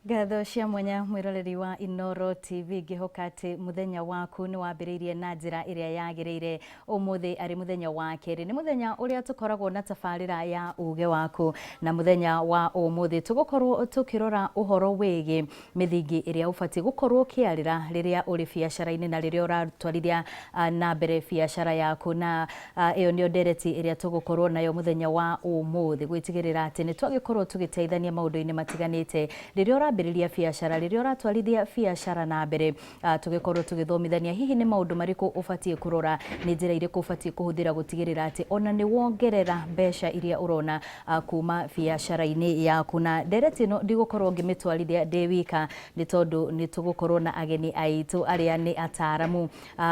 Ngatho cia mwanya mwĩroreri wa Inooro TV, ngĩhoka atĩ mũthenya waku nĩ wambĩrĩirie na njĩra ĩrĩa yagĩrĩire. Ũmũthĩ arĩ mũthenya wa kerĩ, nĩ mũthenya ũrĩa tũkoragwo na tabarĩra ya uge waku, na mũthenya wa ũmũthĩ tũgũkorwo tũkĩrora ũhoro wĩgiĩ mĩthingi ĩrĩa ũbatiĩ gũkorwo ũkĩarĩra rĩrĩa ũrĩ biacara-inĩ na rĩrĩa ũratwarithia na mbere biacara yaku. Na ĩyo nĩyo ndereti ĩrĩa tũgũkorwo nayo mũthenya wa ũmũthĩ, gwĩtigĩrĩra atĩ nĩ twagĩkorwo tũgĩteithania maũndũ-inĩ matiganĩte rĩrĩa ũrambĩrĩria biacara, rĩrĩa ũratwarithia biacara na mbere, tũgĩkorwo tũgĩthomithania hihi nĩ maũndũ marĩkũ ũbatiĩ kũrora, nĩ njĩra irĩkũ ũbatiĩ kũhũthĩra gũtigĩrĩra atĩ ona nĩ wongerera mbeca iria ũrona kuma biacara-inĩ yaku. Na ndereti ĩno ndigũkorwo ngĩmĩtwarithia ndĩ wika, nĩ tondũ nĩ tũgũkorwo na ageni aitũ arĩa nĩ ataramu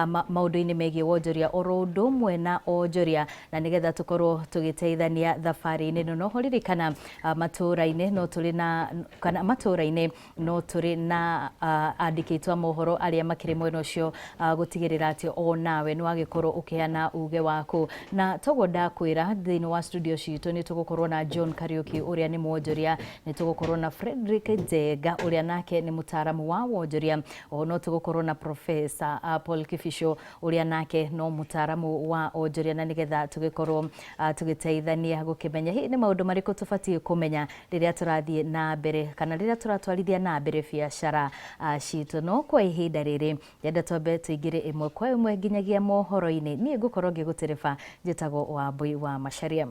maũndũ-inĩ megiĩ wonjoria oro ũndũ ũmwe na onjoria, na nĩgetha tũkorwo tũgĩteithania thabarĩ-inĩ ĩno. Noho ririkana matũra-inĩ no tũrĩ na kana matũra-inĩ no tũrĩ na andĩki aitũ a mohoro arĩa makĩrĩ mwena ũcio, gũtigĩrĩra atĩ o nawe nĩ wagĩkorwo ũkĩheana uge waku. Na toguo ndakwĩra, thĩinĩ wa studio citũ nĩ tũgũkorwo na John Kariũki ũrĩa nĩ mwonjoria, nĩ tũgũkorwo na Frederick Njenga ũrĩa nake nĩ mũtaaramu wa wonjoria, oho no tũgũkorwo na Professor Paul Kibicho ũrĩa nake no mũtaaramu wa onjoria, na nĩgetha tũgĩkorwo tũgĩteithania gũkĩmenya hihi nĩ maũndũ marĩkũ tũbatiĩ kũmenya rĩrĩa tũrathiĩ na mbere kana rĩrĩa tũratwarithia na mbere biacara citũ. No kwa ihinda rĩrĩ ndĩrenda twambe tũingĩre ĩmwe kwa ĩmwe nginyagia mohoro-inĩ. Niĩ ngũkorwo ngĩgũtereba, njĩtagwo Wambui wa Macharia.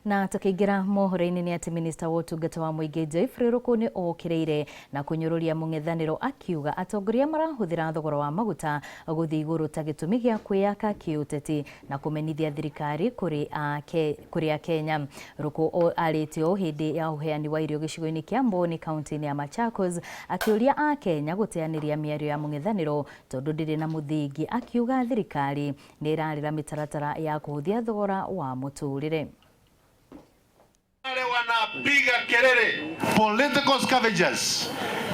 Na tũkĩingĩra mohoro-inĩ nĩ atĩ minista wa ũtungata wa mũingĩ Geoffrey Ruku nĩ okĩrĩire na kũnyũrũria mũng'ethanĩro akiuga atongoria marahũthĩra thogora wa maguta gũthiĩ igũrũ ta gĩtũmi gĩa kwĩyaka kĩũteti na kũmenithia thirikari kũrĩ Akenya. Ruku arĩtie ũũ hĩndĩ ya ũheani wa irio gĩcigo-inĩ kĩa Mboni kaunti-inĩ ya Machakos, akĩũria Akenya gũteanĩria mĩario ya mũng'ethanĩro tondũ ndĩrĩ na mũthingi, akiuga thirikari nĩ ĩrarĩra mĩtaratara ya kũhũthia thogora wa mũtũrĩre. Wale wanapiga kelele political scavengers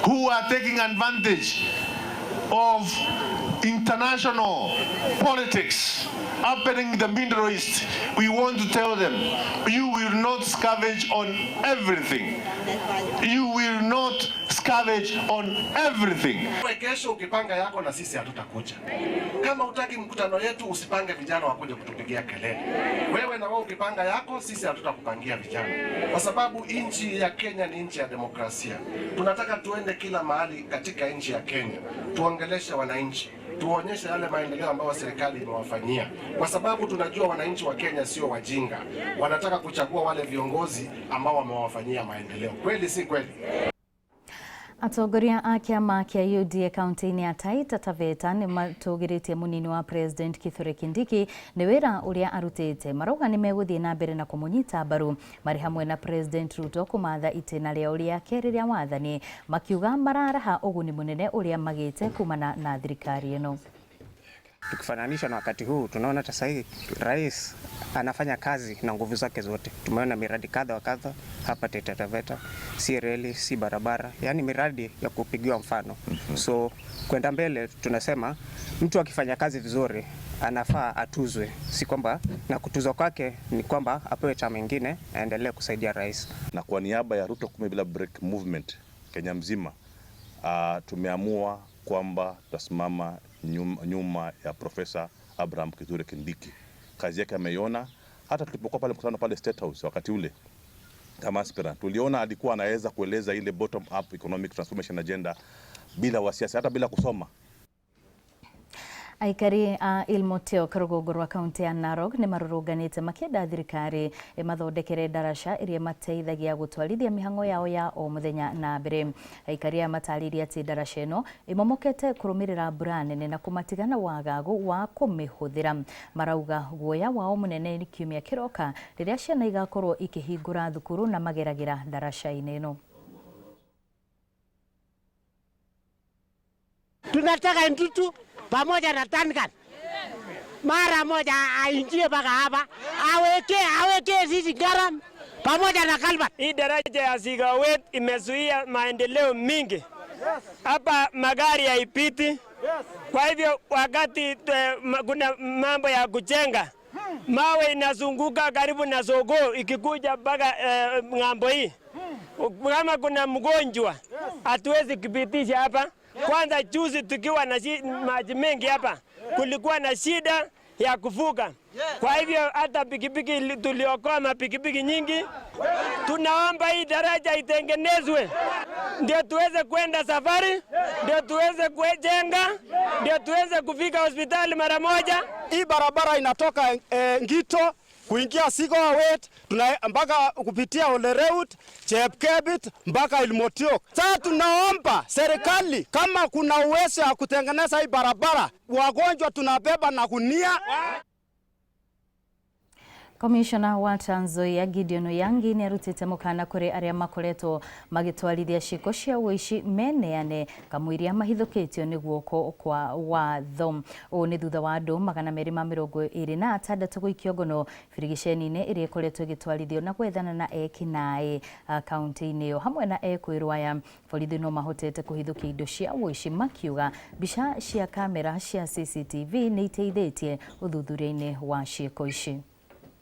who are taking advantage of international politics happening in the Middle East. We want to tell them, you will not scavenge on everything. You will not scavenge on everything. Kesho ukipanga yako na sisi hatutakuja. Kama hutaki mkutano yetu usipange vijana wakuje kutupigia kelele. Wewe na wewe ukipanga yako, sisi hatutakupangia vijana, kwa sababu nchi ya Kenya ni nchi ya demokrasia. Tunataka tuende kila mahali katika nchi ya Kenya, tuongeleshe wananchi, tuonyeshe yale maendeleo ambayo serikali imewafanyia, kwa sababu tunajua wananchi wa Kenya sio wajinga, wanataka kuchagua wale viongozi ambao wamewafanyia maendeleo. Kweli si kweli? Atongoria a kĩama kĩa UDA kaunti-inĩ ya Taita Taveta nĩ matũgĩrĩtie mũnini wa President Kithure Kindiki nĩ wĩra ũrĩa arutĩte. Marauga nĩ megũthiĩ na mbere na kũmũnyita mbaru marĩ hamwe na President Ruto kũmatha itĩna rĩao rĩa kerĩ rĩa wathani, makiuga mararaha ũguni mũnene ũrĩa magĩte kumana na thirikari ĩno. Tukifananisha na wakati huu tunaona hata sasa hivi rais anafanya kazi na nguvu zake zote. Tumeona miradi kadha wa kadha hapa Taita Taveta, si reli, si barabara, yani miradi ya kupigiwa mfano. So kwenda mbele tunasema mtu akifanya kazi vizuri anafaa atuzwe, si kwamba na kutuzwa kwake ni kwamba apewe chama ingine aendelee kusaidia rais. Na kwa niaba ya Ruto 10 bila break movement Kenya mzima, tumeamua kwamba tutasimama nyuma ya Profesa Abraham Kithure Kindiki. Kazi yake ameiona. Hata tulipokuwa pale mkutano pale State House wakati ule kama aspirant, tuliona alikuwa anaweza kueleza ile bottom up economic transformation agenda bila wasiwasi, hata bila kusoma. Aikari a Ilmotiok rũgongo rwa kaunti ya Narok nĩ marũrũnganĩte makĩenda thirikari ĩmathondekere ndaraca ĩrĩa ĩmateithagia gũtwarithia mĩhang'o yao ya o mũthenya na mbere. Aikari aya matarĩirie atĩ ndaraca ĩno ĩmomokete kũrũmĩrĩra mbura nene na kũmatiga na wagagu wa kũmĩhũthĩra. Marauga guoya wao mũnene nĩ kiumia kĩroka rĩrĩa ciana igakorwo ikĩhingũra thukuru na mageragĩra ndaraca-inĩ ĩno. Tunataka Ntutu pamoja na Tangan mara moja aingie mpaka hapa aweke sisi garam pamoja na Kalbat. Hii daraja ya Sigowet imezuia maendeleo mingi hapa, magari haipiti. Kwa hivyo wakati kuna mambo ya kujenga mawe inazunguka karibu na soko ikikuja mpaka ng'ambo hii. Kama kuna mgonjwa hatuwezi kupitisha hapa. Kwanza juzi tukiwa na maji mengi hapa, kulikuwa na shida ya kuvuka. Kwa hivyo hata pikipiki tuliokoa mapikipiki nyingi. Tunaomba hii daraja itengenezwe ndio tuweze kwenda safari, ndio tuweze kujenga, ndio tuweze kufika hospitali mara moja. Hii barabara inatoka Ngito kuingia Sigowet mpaka kupitia Olereut, Chepkebit mpaka Ilmotiok. Sasa tunaomba serikali kama kuna uwezo ya kutengeneza hii barabara, wagonjwa tunabeba na gunia. Komishona wa Trans Nzoia Gideon Oyangi nĩ arutĩte mũkana kũrĩ arĩa makoretwo magĩtwarithia ciĩko cia ũici meneane kamũiria mahithũkĩtio nĩ guoko kwa watho. Ũũ nĩ thutha wa andũ 226 gũikio ngono birigiceni-inĩ ĩrĩa ĩkoretwo ĩgĩtwarithio na gwethana na ekinaĩ kaunti-inĩ ĩyo hamwe na ekwĩrwo aya. Borithi no mahotete kũhithũkia indo cia ũici makiuga mbica cia kamera cia CCTV nĩ iteithĩtie ũthuthuria-inĩ wa ciĩko ici.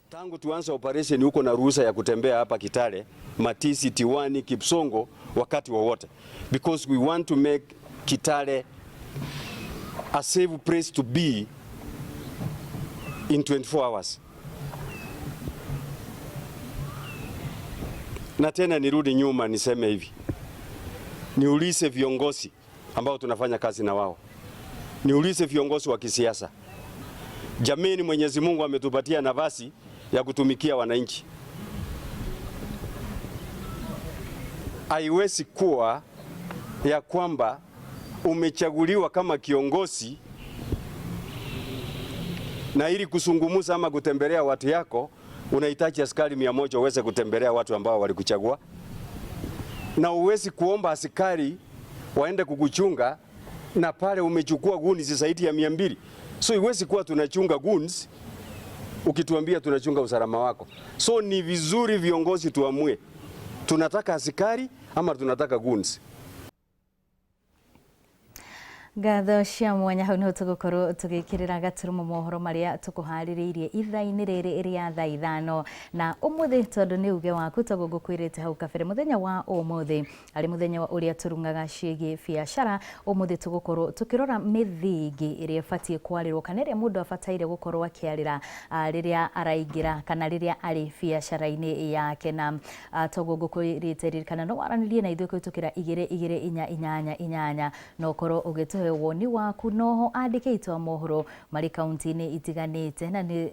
Tangu tuanze operation huko na ruhusa ya kutembea hapa Kitale, Matisi, Tiwani, Kipsongo wakati wowote, because we want to make Kitale a safe place to be in 24 hours. Na tena nirudi nyuma niseme hivi, niulize viongozi ambao tunafanya kazi na wao, niulize viongozi wa kisiasa, jameni, Mwenyezi Mungu ametupatia nafasi ya kutumikia wananchi. Haiwezi kuwa ya kwamba umechaguliwa kama kiongozi na ili kusungumuza ama kutembelea watu yako unahitaji askari 100 uweze kutembelea watu ambao walikuchagua, na uwezi kuomba askari waende kukuchunga na pale umechukua goons zaidi ya 200. So iwezi kuwa tunachunga goons ukituambia tunachunga usalama wako. So ni vizuri viongozi tuamue, tunataka askari ama tunataka goons. Ngatho cia mwanya hau niho tugukorwo tugikirira gaturumo mohoro maria tukuhaririirie ithaa-inĩ rĩrĩ rĩa thaa 5 na ũmũthĩ tondũ nĩ uge waku toguo ngũkwĩrĩte hau kabere mũthenya wa ũmũthĩ arĩ mũthenya ũrĩa tũrung'aga ciĩgiĩ biacara. Ũmũthĩ tũgũkorwo tũkĩrora mĩthingi ĩrĩa ĩbatiĩ kwarĩrwo kana ĩrĩa mũndũ abataire gũkorwo akĩarĩra rĩrĩa araingĩra kana rĩrĩa arĩ biacara-inĩ yake na toguo ngũkwĩrĩte ririkana no waranĩrie na ithuĩ kũhĩtũkĩra 2 2 4 8 8 na ũkorwo ũgĩtũhe woni waku noho andĩke a mohoro marĩ kaunti-inĩ itiganĩte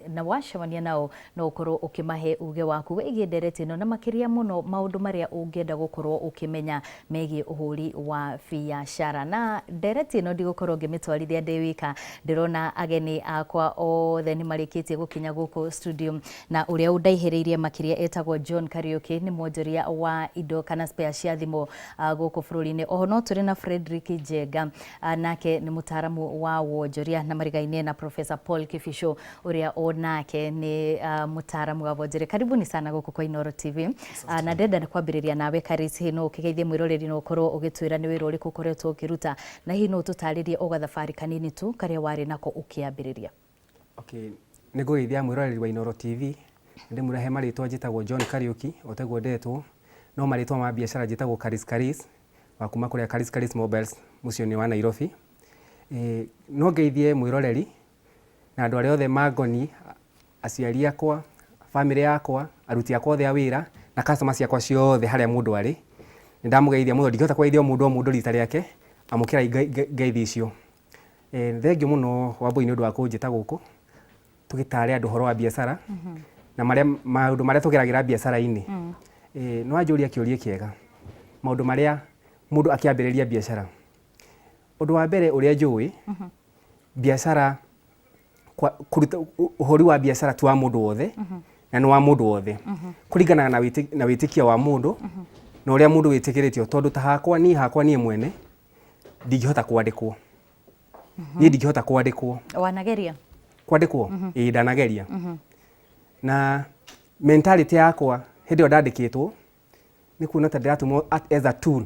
na wacemania nao no ũkorwo ũkĩmahe uge waku wĩgiĩ ndereti ĩno na makĩria mũno maũndũ marĩa ũngĩenda gũkorwo ũkĩmenya megiĩ ũhũri wa biacara. Na ndereti ĩno ndigũkorwo ngĩmĩtwarithia ndĩ wika, ndĩrona ageni akwa othe nĩ marĩkĩtie gũkinya gũkũ studio na ũrĩa ũndaihĩrĩirie makĩria etagwo John Kariuki nĩ mwonjoria wa indo kana spare cia thimũ gũkũ bũrũri-inĩ. Oho no tũrĩ na Frederick Njenga nake nĩ mũtaaramu wa wonjoria na marigainie na Professor Paul Kibicho ũrĩa onake nĩ mũtaaramu wa wonjoria. Karibuni sana gũkũ kwa Inooro TV. Na ndĩrenda kwambĩrĩria nawe Karis, hihi no ũkĩgeithie mwĩroreri na ũkorwo ũgĩtwĩra nĩ wĩra ũrĩkũ ũkoretwo ũkĩruta na hihi no ũtũtarĩrie o gathabarĩ kanini tu karĩa warĩ nako ũkĩambĩrĩria. Okay, nĩ ngũgeithia mwĩroreri wa Inooro TV. Ndĩmũrehe marĩtwa njĩtagwo John Kariuki o taguo ndetwo, no marĩtwa ma biacara njĩtagwo Karis Karis wa kuma kũrĩa Karis Karis Mobiles mũciĩ-inĩ wa Nairobi. No ngeithie mwĩroreri na andũ arĩa othe mangoni, aciari akwa, famĩlĩ yakwa, aruti akwa othe a wĩra na customer ciakwa ciothe harĩa mũndũ arĩ. Nĩ ndamũgeithia mũno, ndingĩhota kũgeithia o mũndũ o mũndũ rita rĩake, amũkĩrai ngeithi icio. Thengiũ mũno Wambui nĩ ũndũ wa kũnjĩta gũkũ tũgĩtare andũ ũhoro wa biacara na marĩa maũndũ marĩa tũgeragĩra biacara-inĩ. Nĩ wanjũria kĩũria kĩega, maũndũ marĩa mũndũ akĩambĩrĩria biacara. Ũndũ wa mbere ũrĩa njũĩ, biacara kũruta ũhũri wa biacara ti wa mũndũ wothe na nĩ wa mũndũ wothe kũringana na wĩtĩkio wa mũndũ na ũrĩa mũndũ wĩtĩkĩrĩtio, tondũ ta hakwa niĩ hakwa niĩ mwene ndingĩhota kwandĩkwo. Niĩ ndingĩhota kwandĩkwo. Wanageria? Kwandĩkwo? Ĩĩ ndanageria. Na mentality yakwa hĩndĩ ĩyo ndandĩkĩtwo nĩ kuona ta ndĩratũmwo as a tool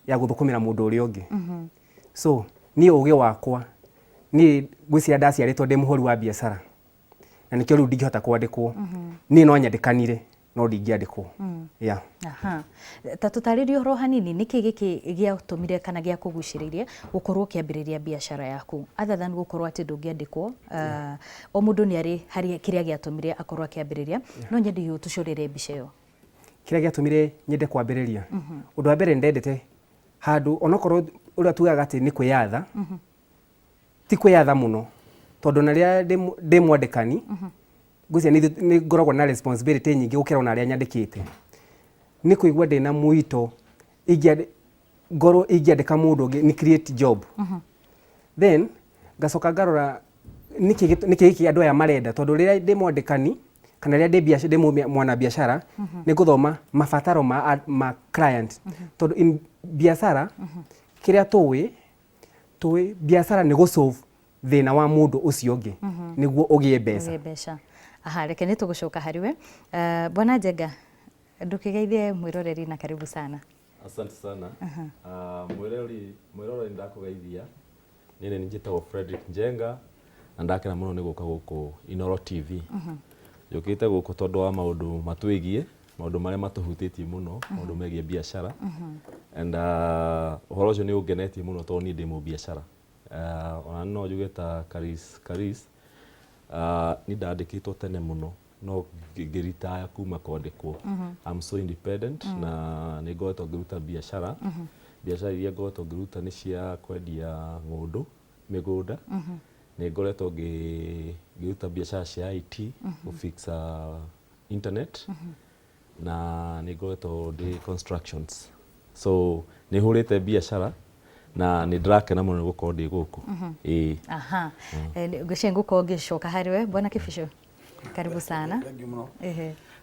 ya gũthũkũmĩra mũndũ ũrĩa ũngĩ. So niĩ ũgĩ wakwa niĩ ngwĩciria ndaciarĩtwo ndĩ mũhũri wa biacara na nĩkĩo rĩu ndingĩhota kwandĩkwo. Niĩ no nyandĩkanire No ndingĩandĩkwo, yeah. Aha. Ta tũtarĩrie ũhoro hanini, nĩkĩ gĩkĩ gĩatũmire kana gĩakũgucĩrĩirie gũkorwo ũkĩambĩrĩria biacara yaku, other than gũkorwo atĩ ndũngĩandĩkwo? O mũndũ nĩ arĩ harĩa kĩrĩa gĩatũmire akorwo akĩambĩrĩria, no nyende ũtũcorere mbica ĩyo. Kĩrĩa gĩatũmire nyende kwambĩrĩria, ũndũ wa mbere, ndendete handũ onokorwo ũrĩa tugaga atĩ nĩ kwĩyatha, ti kwĩyatha mũno, tondũ na rĩrĩa ndĩ mwandĩkani, ngwĩciria nĩ ngoragwo na responsibility nyingĩ gũkĩra ona arĩa nyandĩkĩte. Nĩ kũigua ndĩna mwĩto ngorwo ingĩandĩka mũndũ ũngĩ nĩ create job. Then ngacoka ngarora nĩkĩ gĩkĩ andũ aya marenda, tondũ rĩrĩa ndĩ mwandĩkani kana rĩrĩa ndĩ mwana biacara, nĩ ngũthoma mabataro ma client, tondũ in biacara kĩrĩa tũĩ biacara nĩ gũ solve thĩna wa mũndũ ũcio ũngĩ nĩguo ũgĩe mbeca. Ũgĩe mbeca. Aha, reke nĩ tũgũcoka harĩ we. Bwana Njenga, ndũkĩgeithie mwĩroreri na karibu sana. Asante sana. Mwĩroreri ndakũgeithia. Niĩ nĩ njĩtagwo Frederick Njenga na ndakena mũno nĩ gũka gũkũ Inooro TV. Njũkĩte gũkũ tondũ wa maũndũ matwĩgiĩ, maũndũ marĩa matũhutĩtie mũno, maũndũ megiĩ biacara. And ũhoro ũcio nĩ ũngenetie mũno tondũ niĩ ndĩ mũbiacara. Ona no njuge ta Karis Karis, niĩ ndandĩkĩtwo tene mũno no ngĩritaya kuma kwandĩkwo. I'm so independent na nĩ ngoretwo ngĩruta biacara. Biacara iria ngoretwo ngĩruta nĩ cia kwendia ng'ũndũ, mĩgũnda. Nĩ ngoretwo ngĩruta biacara cia IT, gũ fix internet, na nĩ ngoretwo ndĩ constructions. So nĩ hũrĩte biacara na nĩ ndĩrakena mũno nĩ gũkorwo ndĩ gũkũ. Ĩĩ. Aha. Ngwĩciria ngũkorwo ngĩcoka harĩ we. Bwana Kibicho, karibu sana. Thank you mũno.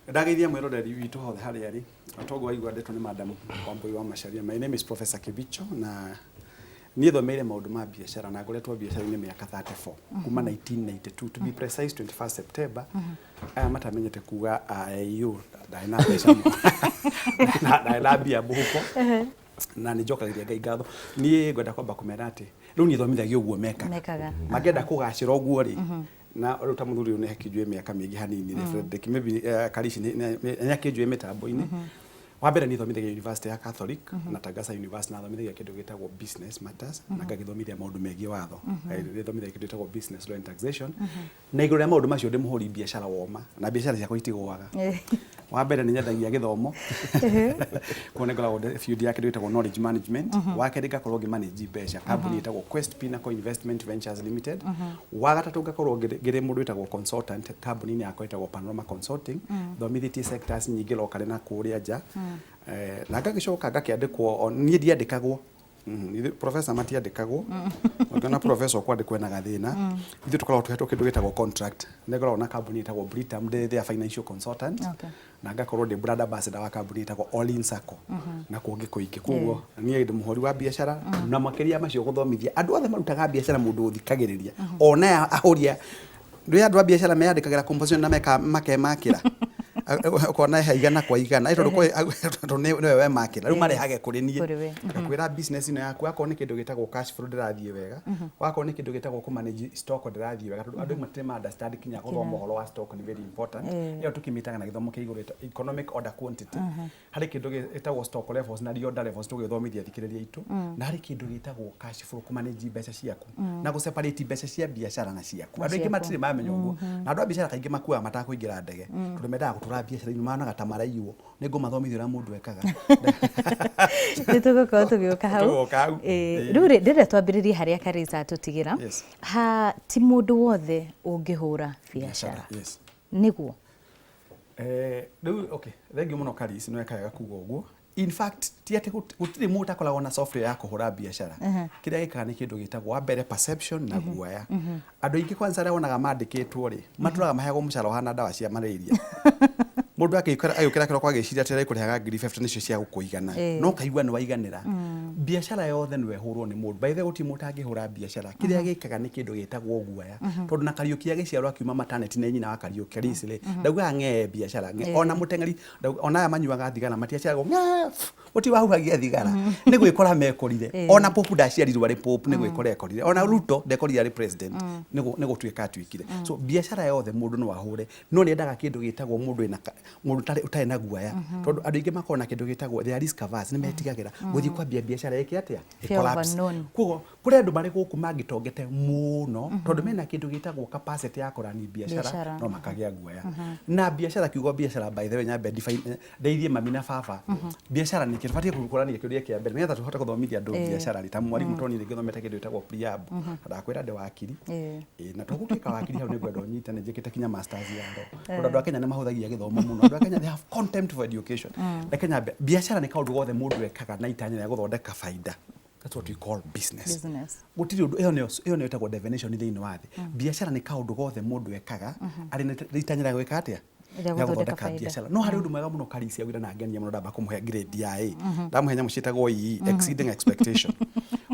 Ndageithia mwĩroreri witũ hothe harĩa arĩ. Toguo waigua ndeto nĩ Madam Wambui wa Macharia. My name is Professor Kibicho na niĩ thomeire maũndũ ma biacara na ngoretwo biacara-inĩ mĩaka 34, kuma 1992, to be precise 21 September. Aya matamenyete kuga AIU, ndarĩ na mbeca mũno, ndarĩ na mbia mũhuko, na nĩ njokagĩria Ngai ngatho. Niĩ ngwenda kwamba kũmera atĩ rĩu niĩ thomithagia ũguo mekaga. Mekaga. Mangĩenda kũgacĩra ũguo rĩ, na rĩu ta mũthuri ũyũ nĩ akĩnjũĩ mĩaka mĩingĩ hanini rĩ, Frederick, maybe Karici nĩ akĩnjũĩ mĩtambo-inĩ. Wa mbere, niĩ thomithagia University ya Catholic na Tagasa University, na thomithagia kĩndũ gĩtagwo business matters na ngagĩthomithia maũndũ megiĩ watho. Nĩthomithagia kĩndũ gĩtagwo business law and taxation, na igũrũ rĩa maũndũ macio ndĩ mũhũri biacara woma na biacara ciakwa itigũaga. Wa mbere, nĩ nyendagia gĩthomo, kuo nĩ ngoragwo ndĩ field ya kĩndũ gĩtagwo knowledge management. Wa kerĩ, ngakorwo ngĩ manage mbeca kambuni ĩtagwo Quest Pinnacle Investment Ventures Limited. Wa gatatũ, ngakorwo ngĩrĩ mũndũ wĩtagwo consultant kambuni-inĩ yakwa ĩtagwo Panorama Consulting, thomithĩtie sectors nyingĩ locally na kũrĩa nja. Na ngagĩcoka ngakĩandĩkwo, niĩ ndiandĩkagwo. Professor matiandĩkagwo. Ũngĩona professor ũkwandĩkwo ena gathĩna. Ithuĩ tũkoragwo tũhetwo kĩndũ gĩtagwo contract. Nĩ ngoragwo na kambuni ĩtagwo Britam, ndĩ their financial consultant, na ngakorwo ndĩ brand ambassador wa kambuni ĩtagwo All-in Sacco na kũngĩ kũingĩ. Koguo niĩ ndĩ mũhũri wa biacara, na makĩria macio gũthomithia andũ othe marutaga biacara, mũndũ ũthikagĩrĩria ona ahũri a rĩrĩa andũ a biacara meyandĩkagĩra composition na meka makemakĩra, ũkona he 100 kwa 100, tondũ tondũ nĩwe wemakĩra. Rĩu marehage kũrĩ niĩ. Kũrĩ we. Ngakwĩra business ĩno yaku, akorwo nĩ kĩndũ gĩtagwo cash flow ndĩrathiĩ wega, wakorwo nĩ kĩndũ gĩtagwo kũ manage stock ndĩrathiĩ wega, tondũ andũ matirĩ ma understand kinya gũthoma ũhoro wa stock nĩ very important. Ĩyo tũkĩmĩtaga na gĩthomo kĩa igũrũ economic order quantity. Harĩ kĩndũ gĩtagwo stock levels na reorder levels tũgĩthomithia athikĩrĩria aitũ, na harĩ kĩndũ gĩtagwo cash flow, kũ manage mbeca ciaku na gũ separate mbeca cia biacara na ciaku. Andũ aingĩ ciaku. Matirĩ mamenya ũguo, na andũ a biacara kaingĩ makuaga matakũingĩra ndege, tondũ mendaga gũtũra biacara-inĩ managa ta maraiywo. Nĩ ngũmathomithia ũrĩa mũndũ ekaga. Nĩ tũgũkorwo tũgĩũka hau. Tũgoka hau. Rĩu rĩ, ndĩrenda twambĩrĩrie harĩa Karisa atũtigĩra. Ha ti mũndũ wothe ũngĩhũra biacara, nĩguo? Rĩu okay, thank you mũno Karis, nĩ weka wega kuga ũguo. In fact, ti atĩ gũtirĩ mũndũ ũtakoragwo na software ya kũhũra biacara. Kĩrĩa gĩkaga nĩ kĩndũ gĩtagwo, wa mbere, perception na guoya. Andũ aingĩ kwanza arĩa wonaga mandĩkĩtwo rĩ, matũraga maheagwo mũcara ũhana ndawa cia malaria. Mũndũ agĩũkĩra kĩroko agĩciria atĩ ekũrĩhaga 50,000 nĩcio cia gũkũigana, no kaigua nĩ waiganĩra. Biacara yothe no ĩhũrwo nĩ mũndũ. By the way, gũtirĩ mũndũ ũtangĩhũra biacara. Kĩrĩa gĩkaga nĩ kĩndũ gĩtagwo guoya. Tondũ na Kariũki agĩciarwo akiuma maternity nĩ nyina wa Kariũki Alice rĩ, ndaugaga ng'ee biacara. Ng'ee. Ona mũteng'eri, ona aya manyuaga thigara matiaciaragwo ng'ee, gũtirĩ wahuhagia thigara. Nĩ gwĩkora mekorire. Ona Pope ndaciarirwo arĩ Pope, nĩ gwĩkora ekorire. Ona Ruto ndekorire arĩ president, nĩ gũtuĩka atuĩkire. So biacara yothe mũndũ no ahũre, no nĩ endaga kĩndũ gĩtagwo mũndũ wĩna mũndũ ũtarĩ ũtarĩ na guoya. Tondũ andũ aingĩ makoragwo na kĩndũ gĩtagwo they are risk averse, nĩ metigagĩra gũthiĩ kwambia biacara ĩke atĩa? Ĩ Fear of collapse. unknown. Koguo kũrĩ andũ marĩ gũkũ mangĩtongete mũno tondũ mena kĩndũ gĩtagwo capacity ya kũrani biacara Biacara. no makagĩa guoya. Na biacara, kiugo biacara, by the way, nyambe define, ndeithie mami na baba. Biacara nĩ kĩ? Tũbatiĩ gũkũrania kĩũria kĩa mbere nĩgetha tũhote gũthomithia andũ biacara rĩ. Ta mwarimũ, tondũ niĩ ngĩthomete kĩndũ gĩtagwo preamble, na ndakwĩra ndĩ wakiri. Ĩĩ, na tũgũtuĩka wakiri hau nĩ ngwenda ũnyite nĩ njĩkĩte kinya masters ya law, tondũ andũ a Kenya nĩ mahũthagia gĩthomo mũno. Andũ a Kenya, they have contempt for education. Reke nyambe, biacara nĩ kaũndũ gothe mũndũ ekaga na itanya rĩa gũthondeka baida. That's what we call business. Business. Gũtirĩ ũndũ, ĩyo nĩyo ĩtagwo definition thĩinĩ wa thĩ. Biacara nĩ kaũndũ gothe mũndũ ekaga arĩ na itanya rĩa gwĩka atĩa? Rĩa Rĩa gũthondeka gũthondeka baida. biacara. No harĩ ũndũ mwega mũno Karisi augire na ngenia mũno, ndamba kũmũhe grade ya A, ndamũhe nyamũ ciĩtagwo EE, exceeding expectation.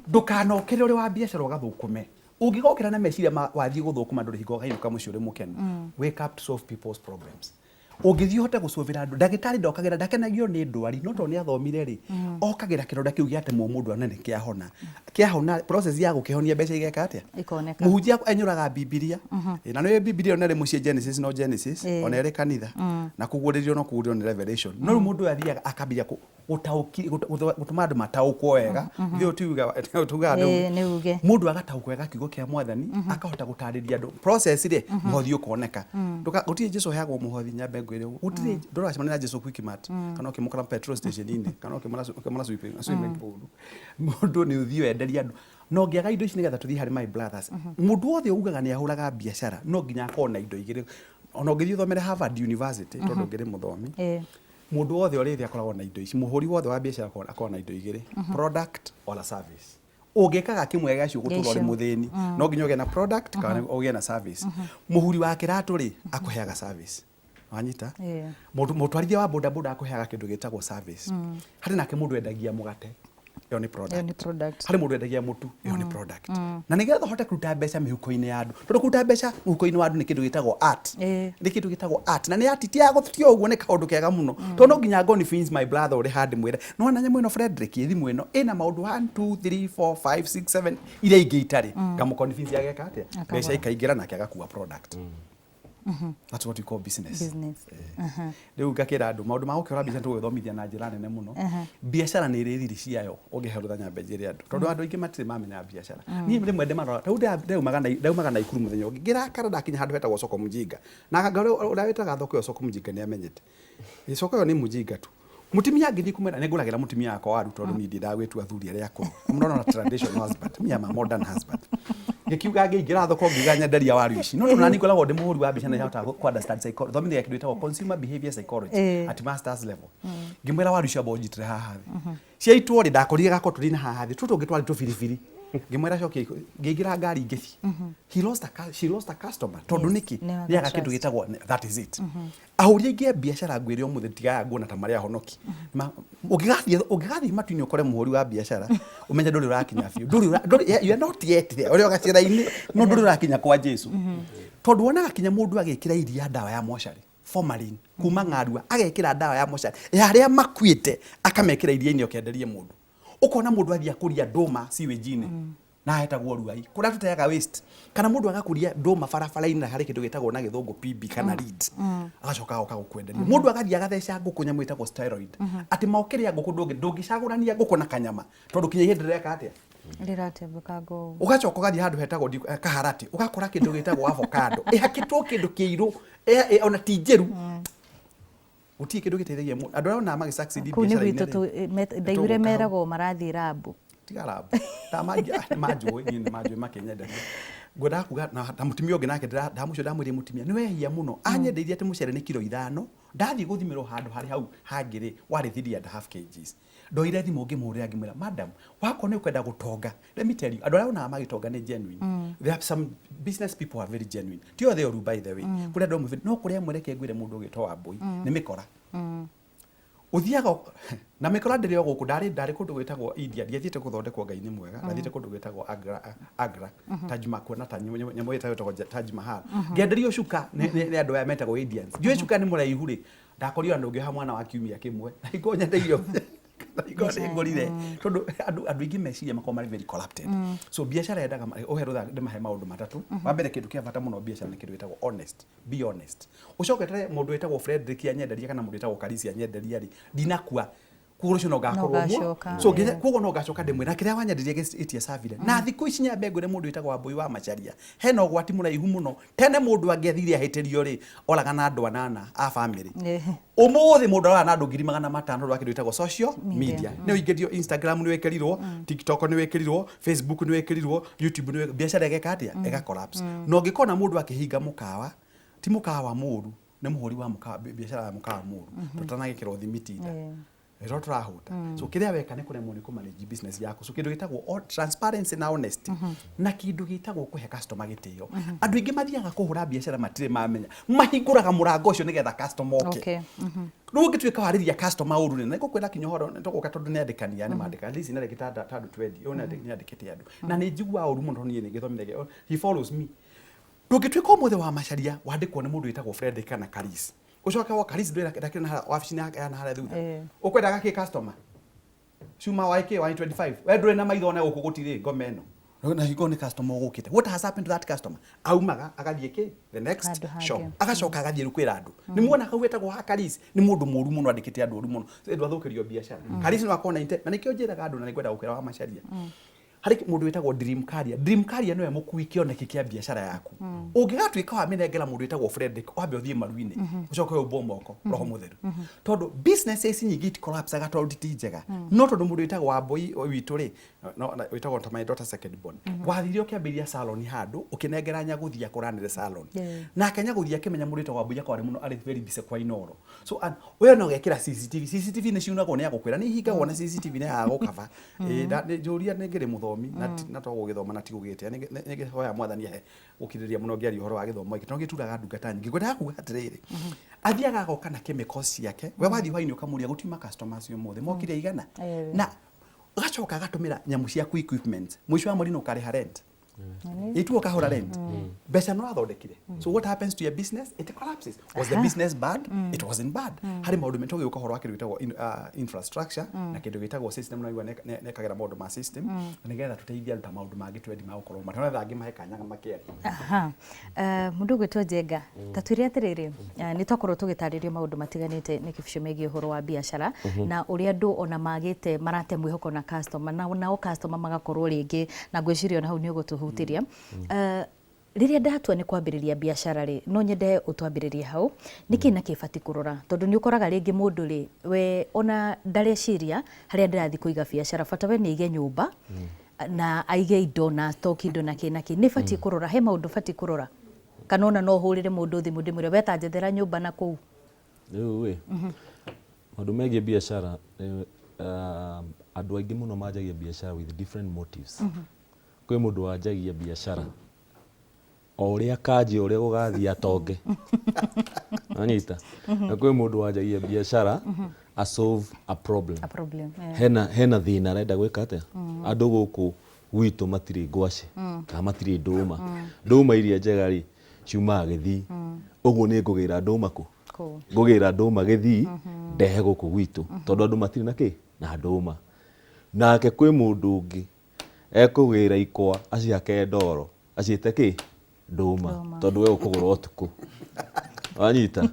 Ndũkanokĩre ũrĩ wa biacara ũgathũkũme. Ũngĩgokĩra na meciria ma wathiĩ gũthũkũma, ndũrĩ hingo ũkainũka mũciĩ ũrĩ mũkenu. Wake up to solve people's problems. Ũngĩthiĩ ũhote gũcũvĩra andũ, ndagĩtarĩ ndokagĩra, ndakenagio nĩ ndwari, no tondũ nĩ athomire rĩ, okagĩra kĩronda kĩu gĩatemwo mũndũ one nĩ kĩahona. Kĩahona, process ya gũkĩhonia, mbeca igeka atĩa? Ikoneka. Mũhunjia enyũraga Bibilia. Ĩ, na nĩ Bibilia ona ĩrĩ mũciĩ, Genesis no Genesis, ona ĩrĩ kanitha na kũguũrĩrio no kũguũrĩrio nĩ Revelation. No rĩu mũndũ ũyũ athiaga akambia gũtaũki gũtũma andũ mataũkwo wega. Ithuĩ tugaga Ĩĩ, nĩ uge. Mũndũ agataũkwo wega kiugo kĩa Mwathani, akahota gũtarĩria andũ process rĩ, mũhothi ũkoneka. Gũtirĩ Jesu ũheagwo mũhothi. Nyambe ngwĩre ũguo, gũtirĩ ndũracemania na Jesu Quickmart kana ũkĩmũkora petrol station-inĩ kana ũkĩmũra swimming pool. Mũndũ nĩ ũthiĩ wenderie andũ na ũngĩaga indo ici. Nĩgetha tũthiĩ harĩ my brothers, mũndũ wothe ugaga nĩ ahũraga biacara no nginya akorwo na indo igĩrĩ. Ona ũngĩthiĩ ũthomere Harvard University, tondũ ũngĩrĩ mũthomi, mũndũ wothe ũrĩ thĩ akoragwo na indo ici. Mũhũri wothe wa biacara akoragwo na indo igĩrĩ, product or a service. Ũngĩkaga kĩmwe gĩacio, gũtũra ũrĩ Gĩacio. mũthĩni. No nginya ũgĩe na product kana ũgĩe na service. Mũhuri wa kĩratũ rĩ, akũheaga service, wanyita? Mũndũ mũtwarithia wa boda boda akũheaga kĩndũ gĩtagwo service. Harĩ nake mũndũ wendagia mũgate, ĩyo nĩ product. Ĩyo nĩ product. Harĩ mũndũ wendagia mũtu, ĩyo nĩ product. Na nĩgetha ũhote kũruta mbeca mĩhuko-inĩ ya andũ, tondũ kũruta mbeca mũhuko-inĩ wa andũ nĩ kĩndũ gĩtagwo art. Nĩ kĩndũ gĩtagwo art, na nĩ art ti ya gũtio ũguo, nĩ kaũndũ kega mũno, tondũ no nginya convince my brother ũrĩ handũ, mwĩre no ona nyamũ ĩno, Frederick, ĩ thimũ ĩno ĩna maũndũ 1 2 3 4 5 6 7 iria ingĩ itarĩ. Ngamũ convince ageka atĩa? Akagũra. Mbeca ikaingĩra nake agakua product. That's what we call business. Business. Rĩu ngakĩra andũ maũndũ ma gũkĩhũra mbica tũgũgĩthomithia na njĩra nene mũno. Biacara nĩ ĩrĩ thiri ciayo. Ũngĩhe rũtha nyambe njĩre andũ, tondũ andũ aingĩ matirĩ mamenya biacara. Niĩ rĩmwe ndĩmarora rĩu, ndaumaga Naikuru mũthenya ũngĩ, ngĩrakara, ndakinya handũ hetagwo soko mjinga, na anga ũrĩa wĩtaga thoko ĩyo soko mjinga nĩ amenyete. Ĩ, soko ĩyo nĩ mjinga tu. Mũtumia angĩthiĩ kumwĩra nĩ ngũragĩra mũtumia wakwa waru, tondũ niĩ ndiendaga gwĩtua athuri arĩa akũrũ. I'm not a traditional husband, me am a modern husband. Ngĩkiuga, ngĩingĩra thoko, ngiuga nyenderia waru ici, no tondũ nani ngoragwo ndĩ mũhũri wa mbica na nĩhotaga ku understand psychology, thomithia kĩndũ gĩtagwo consumer behavior psychology at masters level, ngĩmwĩra waru icio amba ũnjitĩre haha thĩ. Ciaitwo rĩ, ndakorire gakotoni haha thĩ, tũtũ ũngĩ twarĩ tũbiribiri. Ngĩmwĩra cokia. Ngĩingĩra ngari ngĩthiĩ. He lost a, she lost a customer. Tondũ nĩkĩ? Nĩ waga Nĩaga kĩndũ trust. gĩtagwo, that is it. Ahũri aingĩ a biacara, ngwĩre ũmũthĩ, tigaga nguona ta marĩ ahonoki. Ũngĩgathiĩ matu-inĩ ũkore mũhũri wa biacara, ũmenye ndũrĩ ũrakinya biũ. Ndũrĩ you are not yet there. Ũrĩ o gacĩra-inĩ, no ndũrĩ ũrakinya kwa Jesu, tondũ wonaga kinya mũndũ agĩkĩra iria ndawa ya mocarĩ, formalin, kuma ng'arua, agekĩra ndawa ya mocarĩ ya arĩa makuĩte, akamekĩra iria-inĩ, ũkenderie mũndũ. Ũkona mũndũ athiĩ akũria ndũma sewage-inĩ na hetagwo Ruai, kũrĩa tũteaga waste, kana mũndũ agakũria ndũma barabara-inĩ, na harĩ kĩndũ gĩtagwo na gĩthũngũ PB kana lead, agacoka agoka gũkwenderia. Mũndũ agathiĩ agatheca ngũkũ nyamũ ĩtagwo steroid, atĩ mokĩrĩa ngũkũ ndũngĩcagũrania ngũkũ na kanyama, tondũ kinya ihĩndĩ rĩreka atĩa? Rĩratembũkanga ũguo. Ũgacoka ũgathiĩ handũ hetagwo Kaharati, ũgakora kĩndũ gĩtagwo avocado ĩhakĩtwo kĩndũ kĩirũ, ona ti njĩru. Gũtirĩ kĩndũ gĩteithagia mũndũ. Andũ arĩa onaga magĩ succeed Kũu nĩ biacara-inĩ gwitũ rĩ, ndaiguire nĩtũgũka hau. Meragwo marathiĩ rambu. Tiga rambu, nĩmanjũĩ niĩ, nĩmanjũĩ makĩnyenderia. Ngwendaga kuga na mũtumia ũngĩ nake ndamũcio, ndamwĩrire, mũtumia nĩ wehia mũno, anyendeirie atĩ mũcere nĩ kiro 5, ndathiĩ gũthimĩrwo handũ harĩ hau hangĩ rĩ, warĩ 3.5 kgs. Ndoire thimũ ngĩmũhũrĩra, ngĩmwĩra, madam wakwa, nĩ ũkwenda gũtonga? Let me tell you, andũ arĩa onaga magĩtonga nĩ genuine. There are some business people who are very genuine, ti othe oru, by the way. Kũrĩ andũ amwe, no kũrĩ amwe, reke ngwĩre, mũndũ ũgĩtwo Wambũi, nĩ mĩkora. Ũthiaga na mĩkora ndĩrĩ o gũkũ, ndarĩ ndarĩ kũndũ gwĩtagwo India, ndiathiĩte gũthondekwo Ngai nĩ mwega, ndathiĩte kũndũ gwĩtagwo Agra, Agra Taj Mahal, kuona ta nyamũ ĩtagwo Taj Mahal. Ngĩenderio cuka nĩ nĩ andũ aya metagwo Indians. Ndiũĩ cuka nĩ mũraihu rĩ, ndakorire ona ndũngĩoha mwana wa kiumia kĩmwe. Na hingo nyendeirio na hingo nĩ ngũrire tondũ andũ andũ aingĩ meciria makoragwo marĩ very corrupted. So biacara yendaga ũhe rũtha ndĩmahe maũndũ matatũ. Wa mbere kĩndũ kĩa bata mũno biacara nĩ kĩndũ gĩtagwo honest. Be honest. Ũcoke weterere mũndũ wĩtagwo Fredrick anyenderie kana mũndũ wĩtagwo Karisi anyenderie rĩ, ndinakua. Koguo rũciũ no ngakorwo muo. Ũgacoka, So nginya koguo no ngacoka ndĩmwĩre na kĩrĩa wanyenderia gĩtiacabire. Na thikũ ici nyambe ngwĩre mũndũ wĩtagwo Wambũi wa Macharia, hena ũgwati mũraihu mũno. Tene mũndũ angĩathire ahĩtĩrio rĩ, oraga na andũ anana a bamĩrĩ. Ũmũthĩ mũndũ aroraga na andũ 500,000 ũndũ wa kĩndũ gĩtagwo social media. Nĩ ũingĩrio Instagram nĩ wĩkĩrirwo, TikTok nĩ wĩkĩrirwo, Facebook nĩ wĩkĩrirwo, YouTube nĩ wĩkĩrirwo, biacara ĩgeka atĩa? Ĩga collapse. Na ũngĩkona mũndũ akĩhinga mũkawa, ti mũkawa mũru, nĩ mũhũri wa mũkawa, biacara ya mũkawa mũru. Tũtanagĩkĩrwo thimiti nda. Ĩro tũrahũta. So kĩrĩa weka nĩ kũremwo nĩ kũ-manage business yaku. So kĩndũ gĩtagwo transparency na honesty na kĩndũ gĩtagwo kũhe customer gĩtĩo. Andũ aingĩ mathiaga kũhũra biacara matirĩ mamenya. Mahingũraga mũrango ũcio nĩgetha customer oke. Rĩu ũngĩtuĩka warĩria customer ũru rĩ, na nĩngũkwĩra kinya ũhoro, nĩtũgũka tondũ nĩ andĩkani aya nĩ mandĩkaga. At least nĩ andĩkĩte ta andũ 20, ũyũ nĩ andĩkĩte andũ. Na nĩ njiguaga ũru mũno tondũ niĩ nĩ ngĩthomithagia. He follows me. Ndũngĩtuĩka ũmũthĩ wa Macharia wandĩkwo nĩ mũndũ wĩtagwo Fredrick kana Karis. Ũcoke woka Karis ndwĩra ndakĩrĩ na harĩa wabici-inĩ yake ya na harĩa thutha. Ũkwendaga kĩ customer? Cuma wa kĩ wa 25. We ndũrĩ na maitho one gũkũ gũtirĩ ngoma ĩno. Na hingo nĩ customer ũgũkĩte. What has happened to that customer? Aumaga agathiĩ kĩ? The next Handũ hangĩ. shop. Agacoka agathiĩ rĩu kwĩra andũ. Nĩ muona kau wetagwo ha Karis nĩ mũndũ mũru mũno andĩkĩte andũ ũru mũno. Andũ athũkĩrio biacara. Karis no akorwo na inte na nĩkĩo njĩraga andũ na nĩngwenda gũkwĩra wa Macharia. Harĩ mũndũ wĩtagwo dream carrier. Dream carrier nĩwe mũkui kĩoneki kĩa biacara yaku. Ũngĩgatuĩka wa mĩnengera mũndũ wĩtagwo Fredrick, wambe ũthiĩ maru-inĩ, ũcoke ũmbwo moko, roho mũtheru. Tondũ businesses nyingĩ iti collapse-aga tondũ ti njega. No tondũ mũndũ wĩtagwo Wambũi witũ rĩ, no, na, wĩtagwo ta my daughter second born. Wathire ũkĩambĩrĩria salon handũ, ũkĩnengera Nyagũthia kũranĩre salon. Nake Nyagũthia akĩmenya mũndũ wĩtagwo Wambũi akoragwo arĩ mũno arĩ very busy kwa Inooro. So, and, we no ũgekĩra CCTV. CCTV nĩ ciunagwo nĩ agũkwĩra, nĩ ihingagwo na CCTV nĩ yagaga gũkaba. Ĩĩ, njũria nĩ ngĩrĩ mũthomi na na to gũgĩthoma na ti gũgĩtĩa. Nĩ ngĩhoya mwathani ahe gũkirĩrĩria mũno ngĩaria ũhoro wa gĩthomo gĩkĩ tondũ gĩturaga ndungata nyingĩ. Ngwendaga kuga atĩrĩrĩ, athiaga agoka na chemicals ciake, we wathiĩ hwainĩ ũkamũria gũtiuma customers ũmũthĩ, mokire aigana? Na agacoka agatũmĩra nyamũ ciaku equipment, mũico wa mweri nĩ ũkarĩha rent. Ituo ũkahũra rent. Mbeca no athondekire. So what happens to your business? It collapses. Was the business bad? It wasn't bad. Harĩ maũndũ me tũgĩũka ũhoro wa kĩndũ gĩtagwo infrastructure na kĩndũ gĩtagwo system na igua nĩkagĩra maũndũ ma system na nĩgetha tũteithie andũ ta maũndũ mangĩ twendi ma gũkorwo matona angĩ mahe kanya makĩaria. Aha. Mũndũ ũgwĩtwo Njenga, ta twĩre atĩrĩrĩ, nĩ twakorwo tũgĩtarĩrio maũndũ matiganĩte nĩ kĩbico megiĩ ũhoro wa biacara na ũrĩa andũ ona magĩte marate mwĩhoko na customer na nao customer magakorwo rĩngĩ na ngwĩciria ona hau nĩ ũgũtũhutĩria. Rĩrĩa ndatua nĩ kwambĩrĩria biacara rĩ, no nyende ũtwambĩrĩrie hau, nĩkĩ na kĩ batiĩ kũrora? Tondũ nĩ ũkoraga rĩngĩ mũndũ rĩ, we ona ndareciria harĩa ndĩrathiĩ kũiga biacara, bata we nĩ aige nyũmba na aige indo na stock indo na kĩ na kĩ. Nĩ batiĩ kũrora, he maũndũ batiĩ kũrora? Kana ona no hũrĩre mũndũ thimũ ndĩmwĩre we ta njethera nyũmba na kũu? Rĩu ĩ, maũndũ megiĩ biacara, andũ aingĩ mũno manjagia biacara with different motives. Kwĩ mũndũ wanjagia biacara o ũrĩa akanjia ũrĩa gũgathiĩ atonge. Wanyita? Na kwĩ mũndũ wanjagia biacara a solve a problem. A problem, yeah. Hena thĩna arenda gwĩka atĩa? Andũ gũkũ gwitũ matirĩ ngwacĩ kana matirĩ ndũma. Ndũma iria njega rĩ ciumaga Gĩthii. Ũguo nĩ ngũgĩra ndũma kũ? Kũ? Ngũgĩra ndũma Gĩthii ndehe gũkũ gwitũ tondũ andũ matirĩ na kĩ? Na ndũma. Nake kwĩ mũndũ ũngĩ ekũgĩra ikwa acihake ndoro aciĩte kĩ? Ndũma. Tondũ we ũkũgũra ũtukũ. Wanyita?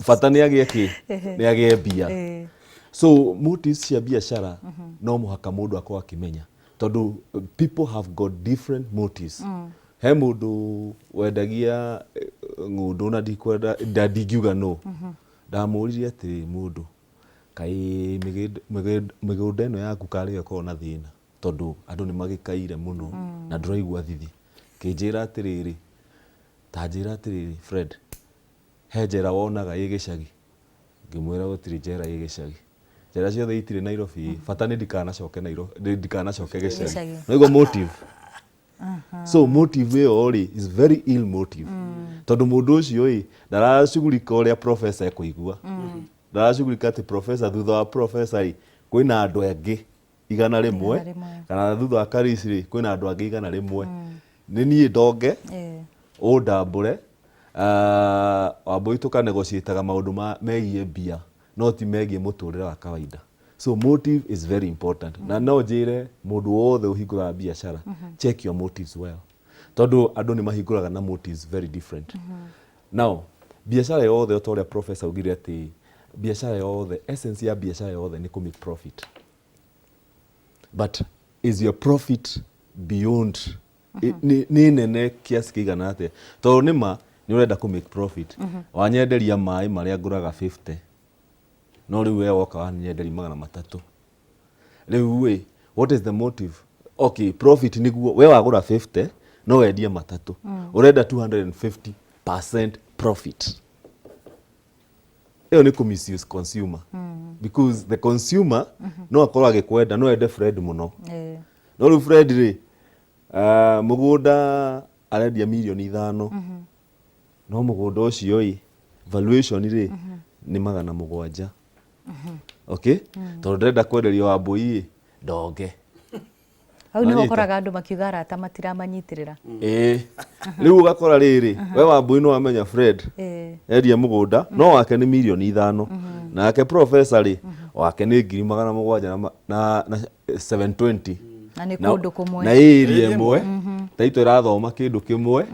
Bata nĩ agĩe kĩ? Nĩ agĩe mbia. So motives cia biacara no mũhaka mũndũ akorwo akĩmenya tondũ people have got different motives. He mũndũ wendagia ng'ũndũ na ndikwenda ndingiuga no. Ndamũririe atĩrĩ mũndũ kaĩ mĩgũnda ĩno yaku karĩ ĩkoragwo na thĩna tondũ andũ nĩ magĩkaire mũno na ndũraigua thithi. Kĩnjĩra atĩrĩrĩ, ta njĩra atĩrĩrĩ Fred, he njera wonaga ĩ gĩcagi? Ngĩmwĩra gũtirĩ njera ĩ gĩcagi. Njera ciothe itirĩ Nairobi, bata nĩ ndikanacoke Nairobi, ndikanacoke gĩcagi. Nĩguo motive. So motive ĩyo rĩ is very ill motive. Tondũ mũndũ ũcio ĩ ndaracugurika ũrĩa professor ekũigua. Ndaracugurika atĩ professor, thutha wa professor rĩ, kwĩna andũ angĩ 100, 100. Kana thutha wa Karisi rĩ, kwĩna andũ angĩ 100. Nĩ niĩ ndonge ũndambũre, Wambũi, tũkanegotiataga maũndũ megiĩ mbia, no ti megiĩ mũtũrĩre wa kawaida. So motive is very important, na no njĩre mũndũ wothe ũhingũraga biacara, check your motives well, tondũ andũ nĩ mahingũraga na motives very different. Now biacara yothe, o ta ũrĩa professor augire atĩ biacara yothe, essence ya biacara yothe nĩ kũ make profit, but is your profit beyond nĩ nene kiasi kĩigana atĩa? Tondũ nĩ ma nĩ ũrenda kũ make profit, wanyenderia maĩ marĩa ngũraga 50, no rĩu we woka wanyenderia 300. Rĩu ĩ, what is the motive? Okay, profit nĩguo we wagũra 50 no wendie 300, ũrenda 250% profit. Ĩyo nĩ kũ misuse consumer, because the consumer no akorwo agĩkwenda, no ende Fred mũno, no rĩu Fred rĩ, mũgũnda arendia mirioni 5, no mũgũnda ũcio ĩ valuation rĩ nĩ 700. Okay, tondũ ndĩrenda kwenderio Wambũi ĩ ndonge. Hau niho Wanyita? ũkoraga andũ makiuga arata matiramanyitĩrĩra. Ĩĩ, rĩu ũgakora rĩrĩ, we Wambũi nĩ wamenya Fred endia mũgũnda no wake nĩ mirioni 5, nake professor rĩ, wake nĩ ngiri 700 na 720. Na nĩ kũndũ kũmwe. Na area ĩmwe taito ĩrathoma kĩndũ kĩmwe,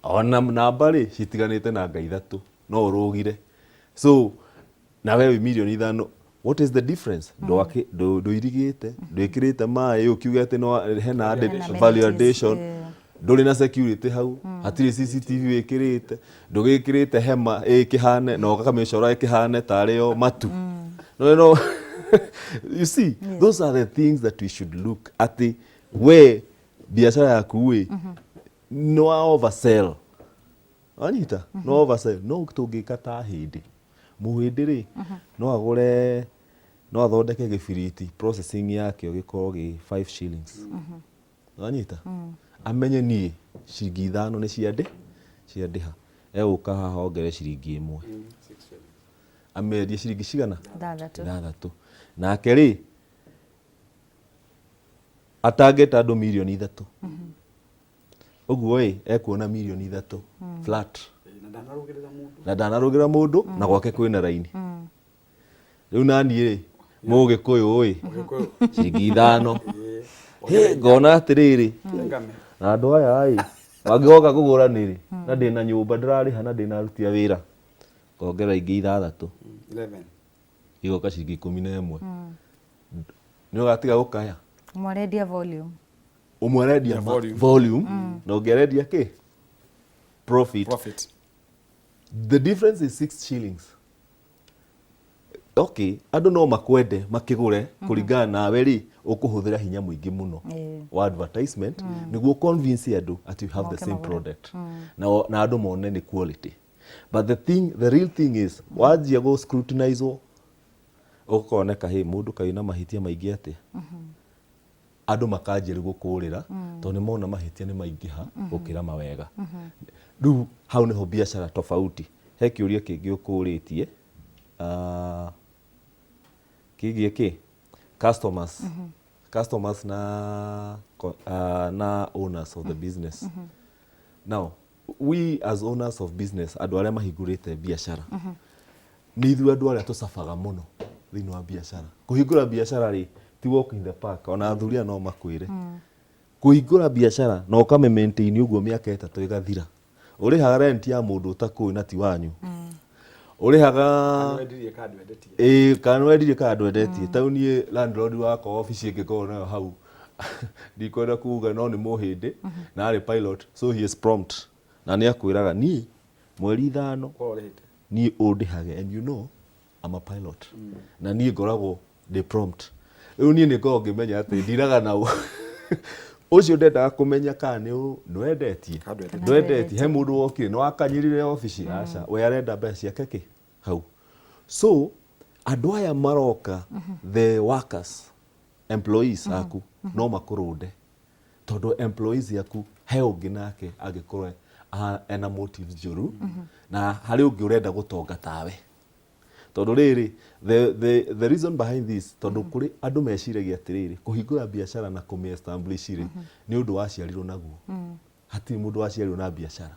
ona namba rĩ citiganĩte na nga ithatũ no ũrũgire. So na we wĩ mirioni 5, what is the difference? Ndũirigĩte, ndwĩkĩrĩte maĩ ũkiuge atĩ no hena added Hena value amenities, addition. Ndũrĩ na security hau, hatirĩ CCTV wĩkĩrĩte, ndũgĩkĩrĩte hema ĩkĩhane na ũkamĩcora ĩkĩhane tarĩ yo matu. No, you see, those are the things that we should look atĩ we biacara yaku ĩ no oversell, wanyita, no oversell. No tũngĩka ta hĩndĩ mũhĩndĩ rĩ, no agũre, no athondeke gĩbiriti, processing yakĩo gĩkorwo gĩ 5 shillings, wanyita, amenye niĩ ciringi 5 nĩ ciandĩha, egũka haha ongerere ciringi 1, amendie ciringi cigana? 6. 6. Nake rĩ, atangĩta andũ mirioni 3 ũguo ĩ ekuona mirioni 3 flat. Na ndanarũgĩrĩra mũndũ. Na ndanarũgĩra mũndũ, na gwake kwĩna raini. Rĩu naniĩ rĩ, mũgĩkũyũ ĩ ciringi 5. Hĩ, ngona atĩrĩrĩ, Ngame. na andũ aya ĩ mangĩgoka kũgũra nĩrĩ, na ndĩna nyũmba ndĩrarĩha na ndĩna aruti a wĩra, ngongerera ingĩ 6. 11. Igoka ciringi 11. Nĩ ũgatiga gũkaya. Ũmwe arendia volume. Ũmwe arendia volume. Volume, na ũngĩ arendia kĩ? Profit. Profit. The difference is 6 shillings. Okay, andũ no makwende makĩgũre kũringana nawe rĩ, ũkũhũthĩra hinya mũingĩ mũno wa advertisement nĩguo convince andũ atĩ you have the Moke same magũre. product, na andũ mone nĩ quality. But the real thing is wanjia gũ scrutinize, ũkoneka hĩ mũndũ kaĩ na mahĩtia maingĩ atĩa, andũ makanjia rĩu gũkũrĩra tondũ nĩ mona mahĩtia nĩ maingĩha gũkĩra mawega. Rĩu hau nĩho biacara tofauti. He kĩũria kĩngĩ ũkũrĩtie, kĩgiĩ kĩ customers na owners of the business. Now we as owners of business, andũ arĩa mahingũrĩte biacara, nĩ ithuĩ andũ arĩa tũcabaga mũno thĩinĩ wa biacara. Kũhingũra biacara rĩ, ti walk in the park. Ona athuri aya no makwĩre, kũhingũra biacara na ũkame maintain ũguo mĩaka 3 ĩgathira, ũrĩhaga rent ya mũndũ ũtakũĩ na ti wanyu ũrĩhaga. Wendirie kana ndwendetie. Ĩĩ, kana nĩwendirie kana ndwendetie. Tau niĩ landlord wakwa, obici ĩngĩkorwo nayo hau, ndikwenda kuga, no nĩ mũhĩndĩ na arĩ pilot, so he is prompt na nĩ akwĩraga niĩ mweri 5 Korwo ũrĩhĩte. Niĩ ũndĩhage, and you know I'm a pilot na niĩ ngoragwo ndĩ prompt. Rĩu niĩ nĩ ngoragwo ngĩmenya atĩ ndiraga na ũcio ndendaga kũmenya kana nĩ nĩwendetie, Kana ndwendetie. ndwendetie. He mũndũ wokire nĩ wakanyĩrire obici, aca, we arenda mbeca ciake kĩ hau. So andũ aya maroka, the workers, employees aku, no makũrũnde tondũ employees aku he ũngĩ nake angĩkorwo ena motives njũru, na harĩ ũngĩ ũrenda gũtonga tawe. Tondũ rĩrĩ, the reason behind this, tondũ kũrĩ andũ meciragia atĩrĩrĩ, kũhingũra biacara na kũmĩ establish rĩ, nĩ ũndũ waciarirwo naguo. Hatirĩ mũndũ waciarirwo na biacara.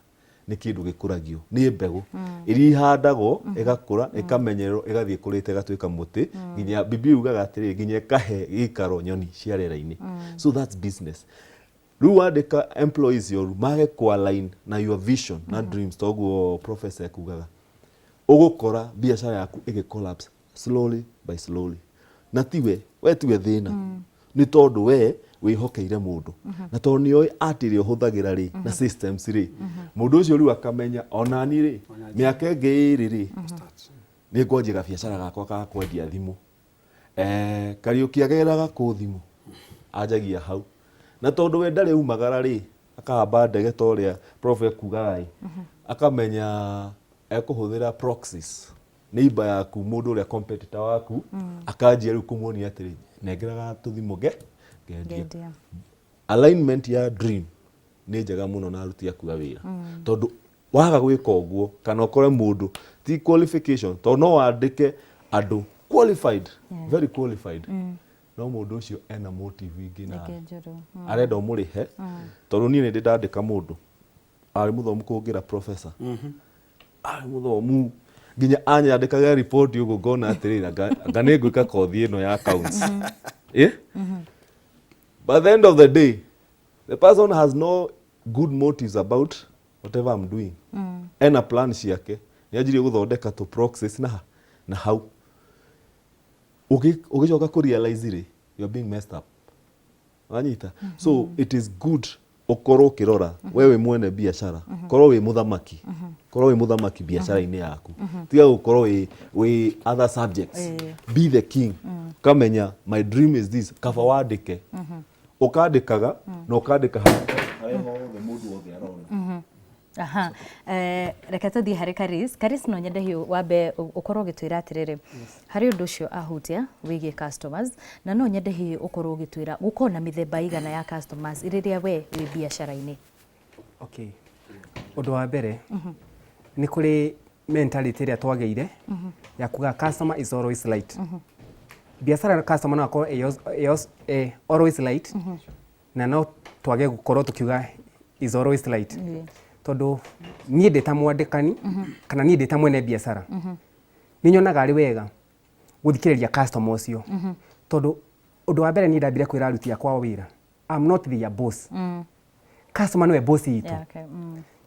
Nĩ kĩndũ gĩkũragio, nĩ mbegũ iria ihandagwo, ĩgakũra, ĩkamenyererwo, ĩgathiĩ ĩkũrĩte, ĩgatuĩka mũtĩ, nginya Biblia yugaga atĩrĩrĩ, nginya ĩkahe gĩikaro nyoni cia rĩera-inĩ. So that's business. Rĩu wandĩka employees yoru mage kũ align na your vision na dreams, toguo professor ekugaga, ũgũkora biacara yaku ĩgĩ collapse slowly by slowly. Na tiwe, we tiwe thĩna, nĩ tondũ we wĩhokeire mũndũ, na tondũ nĩ oĩ art ĩrĩa ũhũthagĩra rĩ na systems rĩ, mũndũ ũcio rĩu akamenya onani rĩ, mĩaka ĩngĩ ĩrĩ rĩ, nĩ ngwanjia gabiacara gakwa ga kwendia thimũ. Kariũki ageraga kũ thimũ, anjagia hau. Na tondũ we ndarĩ umagara rĩ, akahamba ndege ta ũrĩa prof ekugaga ĩ, akamenya ekũhũthĩra proxies, neighbor yaku, mũndũ ũrĩa competitor waku, akanjia rĩu kũmuonia atĩrĩ, nengeraga tũthimũ ngendie. Ngendia. Alignment ya dream nĩ njega mũno na aruti aku a wĩra, tondũ waga gwĩka ũguo, kana ũkore mũndũ ti qualification, tondũ no wandĩke andũ qualified, very qualified, no mũndũ ũcio ena motive ingĩ na Ĩngĩ njũru. Arenda ũmũrĩhe. Tondũ niĩ nĩ ndĩ ndandĩka mũndũ arĩ mũthomu kũngĩra professor, arĩ mũthomu nginya anyandĩkaga report ũguo, ngona atĩrĩrĩ, anga nĩ ngwĩka kothi ĩno ya accounts, eh? But at the end of the day, the person has no good motives about whatever I'm doing. Ena plan ciake, nĩ anjirie gũthondeka tũ proxies na hau ũgĩcoka kũ realize rĩ, you are being messed up. Wanyita? So it is good ũkorwo ũkĩrora we wĩ mwene biacara, korwo wĩ mũthamaki, korwo wĩ mũthamaki biacara-inĩ yaku, tiga gũkorwo wĩ other subjects. Be the king. Ũkamenya my dream is this. Kaba wandĩke, ũkandĩkaga na ũkandĩka harĩa hothe mũndũ wothe arona. Aha. Reke tũthiĩ harĩ Karis. Karis, no nyende hiũ wambe ũkorwo ũgĩtwĩra atĩrĩrĩ, harĩ ũndũ ũcio ahutia wĩgiĩ customers, na no nyende hihi ũkorwo ũgĩtwĩra gũkorwo na mĩthemba igana ya customers rĩrĩa we wĩ biacara-inĩ. Okay. Ũndũ wa mbere, nĩ kũrĩ mentality ĩrĩa twagĩire ya kuga customer is always right. Biacara, customer no akorwo always right, na no twage gũkorwo tũkiuga is always right, tondũ niĩ ndĩ ta mwandĩkani kana niĩ ndĩ ta mwene biacara, nĩ nyonaga arĩ wega gũthikĩrĩria customer ũcio, tondũ ũndũ wa mbere niĩ ndambire kwĩra aruti akwa a wĩra, I'm not their boss, customer nĩwe boss itũ.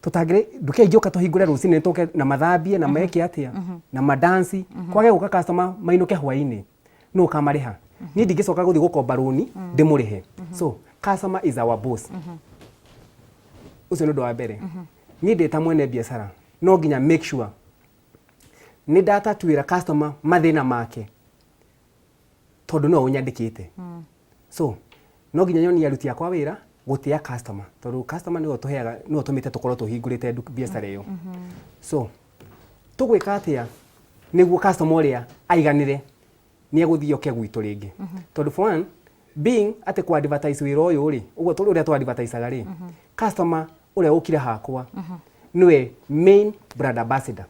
Tutangĩrĩ nduka ingĩũka tũhingũre rũcinĩ, tũke na mathambie na meke atĩa na madansi, kwage gũka customer mainũke hwainĩ, nũ ũkamarĩha? Niĩ ndingĩcoka gũthiĩ gũkomba rũni ndĩmũrĩhe. So customer is our boss. Ũcio nĩ ũndũ wa mbere. Niĩ ndĩ ta mwene biacara, no nginya make sure nĩ ndatatuĩra customer mathĩna make, tondũ no ũnyandĩkĩte. So no nginya nyonie aruti akwa wĩra gũtĩa customer, tondũ customer nĩwe ũtũheaga, nĩwe ũtũmĩte tũkorwo tũhingũrĩte biacara ĩyo. So tũgwĩka atĩa nĩguo customer ũrĩa aiganĩre nĩ egũthiĩ oke gwitũ rĩngĩ? Tondũ for one being atĩ ku advertise wĩra ũyũ rĩ, ũguo ũrĩa tũ advertisaga rĩ, customer ũrĩa ũkire hakwa nĩwe main brand ambassador,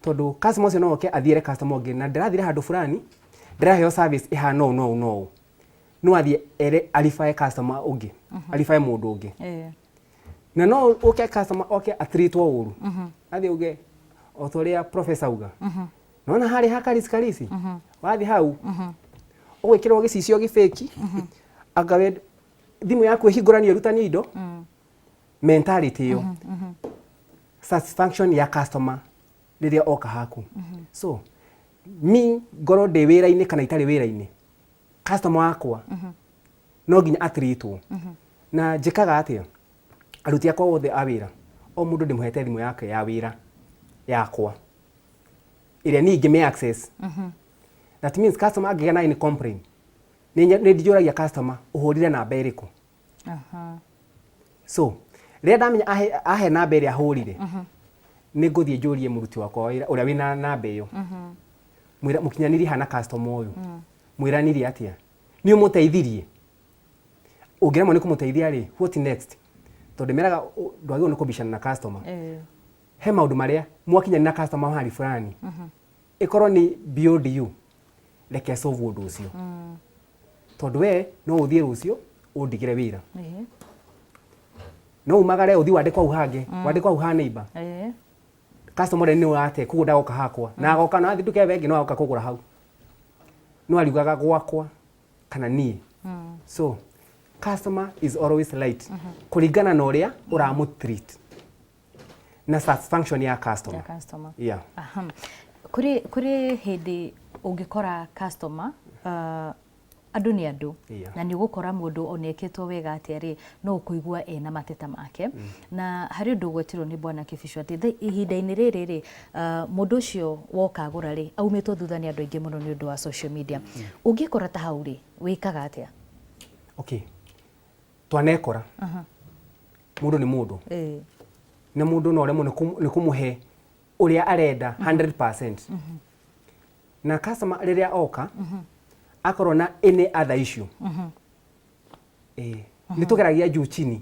tondũ customer ũcio no oke athiĩre customer ũngĩ, na ndĩrathire handũ fulani, ndĩraheo service ĩhana ũũ na ũũ na ũũ. No athiĩ ere aribae customer ũngĩ, aribae mũndũ ũngĩ. Na no ũke customer oke atreatwo ũru, athiĩ uge o ta ũrĩa professor auga, nona harĩ ha Karisi, Karisi wathiĩ hau ũgwĩkĩrwo gĩcicio gĩbĩki, anga we thimũ yaku ĩhingũranie ĩrutanie indo. Mentality ĩyo, satisfaction ya customer rĩrĩa oka haku. So mi ngorwo ndĩ wĩra-inĩ kana itarĩ wĩra-inĩ, customer wakwa no nginya atreatwo. Na njĩkaga atĩa? Aruti akwa othe a wĩra, o mũndũ ndĩmũhete thimũ yake ya wĩra yakwa ĩrĩa niĩ ingĩmĩ access. That means customer angĩgĩa na any complaint, nĩ ndijũragia customer, ũhũrire namba ĩrĩkũ? So rĩrĩa ndamenya ahe namba ĩrĩa ahũrire, nĩ ngũthiĩ njũrie mũruti wakwa wa wĩra ũrĩa wĩna namba ĩyo, mwĩra mũkinyanĩrie hana customer ũyũ, mwĩranire atĩa, nĩ ũmũteithirie? Ũngĩremwo nĩ kũmũteithia rĩ, what next? Tondũ meraga ndwagĩrĩirwo nĩ kũbicana na customer. He maũndũ marĩa mwakinyanĩra na customer hali fulani. Ĩkorwo nĩ beyond you, reke solve ũndũ ũcio. Tondũ we no ũthiĩ rũciũ ũndigĩre wĩra. No umagare ũthiĩ wandĩkwo hau hangĩ, wandĩkwo hau ha neighbor. Customer ũrĩa nĩ ũrate koguo ndagoka hakwa. Na agoka na athiĩ nduka ĩyo ĩngĩ no agoka kũgũra hau. No ariugaga gwakwa kana niĩ. So customer is always right kũringana na ũrĩa ũramũ treat na satisfaction ya customer. Ya customer. Yeah. Aha. Kũrĩ hĩndĩ ũngĩkora customer andũ nĩ andũ. Na nĩ ũgũkora mũndũ ona ekĩtwo wega atĩa rĩ, no ũkũigua ena mateta make. Na harĩ ũndũ ũgwetirwo nĩ Bwana Kĩbicu atĩ ihinda-inĩ rĩrĩ rĩ, mũndũ ũcio woka agũra rĩ, aumĩtwo thutha nĩ andũ aingĩ mũno nĩ ũndũ wa social media. Ũngĩkora ta hau rĩ, wĩkaga atĩa? Okay. Twanekora. Mũndũ nĩ mũndũ. Na mũndũ no ũremwo nĩ kũmũhe ũrĩa arenda 100%. Na customer rĩrĩa oka, akorwo na any other issue. Nĩ tũgeragia juu chini.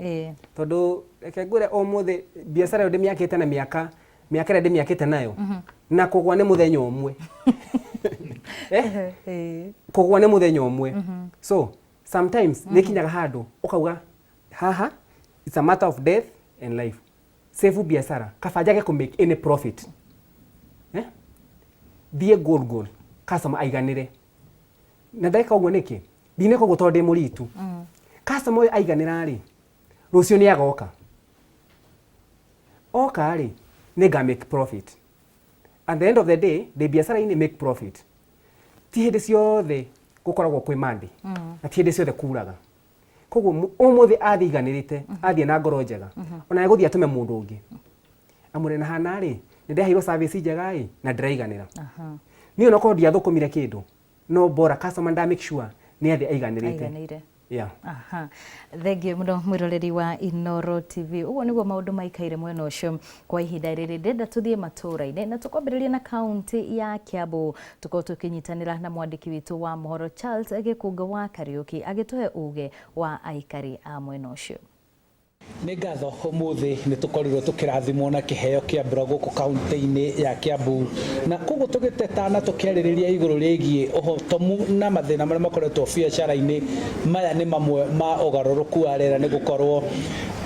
Tondũ reke ngwĩre ũmũthĩ biacara ĩyo ndĩmĩakĩte na mĩaka, mĩaka ĩrĩa ndĩmĩakĩte nayo, na kũgwa nĩ mũthenya ũmwe. Kũgwa nĩ mũthenya ũmwe. So, sometimes nĩ ĩkinyaga handũ ũkauga haha it's a matter of death and life. Save biacara, kaba njage kũ make any profit. Thiĩ goal goal, customer aiganĩre. Na ndeka ũguo nĩkĩ? Ndineka ũguo tondũ ndĩ mũritu. Customer ũyũ aiganĩra rĩ, rũciũ nĩ agoka. Oka rĩ, nĩ nga make profit. At the end of the day, ndĩ biacara-inĩ make profit. Ti hĩndĩ ciothe gũkoragwo kwĩ Monday, na ti hĩndĩ ciothe kuraga. Koguo ũmũthĩ athiĩ aiganĩrĩte, athiĩ na ngoro njega, ona egũthiĩ atũme mũndũ ũngĩ. Amwĩre na hana rĩ, nĩ ndeheirwo service njega ĩ, na ndĩraiganĩra. Niĩ onakorwo ndiathũkũmire kĩndũ, no bora customer nda make sure nĩ athiĩ aiganĩrĩte. Aiganĩire. Yeah. Aha. Thengiũ mũno mwĩroreri wa Inooro TV. Ũguo nĩguo maũndũ maikaire mwena ũcio kwa ihinda rĩrĩ. Ndĩrenda tũthiĩ matũũra-inĩ na tũkwambĩrĩria na kaunti ya Kiambu. Tũkorwo tũkĩnyitanĩra na mwandĩki witũ wa mohoro Charles Gĩkũngũ wa Kariũki agĩtũhe uge wa aikari a mwena ũcio. Nĩ ngatho ũmũthĩ nĩ tũkorirwo tũkĩrathimwo na kĩheo kĩa mbura gũkũ kaunti-inĩ ya Kiambu, na koguo tũgĩteta na tũkĩarĩrĩria igũrũ rĩgiĩ ũhotomu na mathĩna marĩa makoretwo biacara-inĩ. Maya nĩ mamwe ma ũgarũrũku wa rĩera, nĩ gũkorwo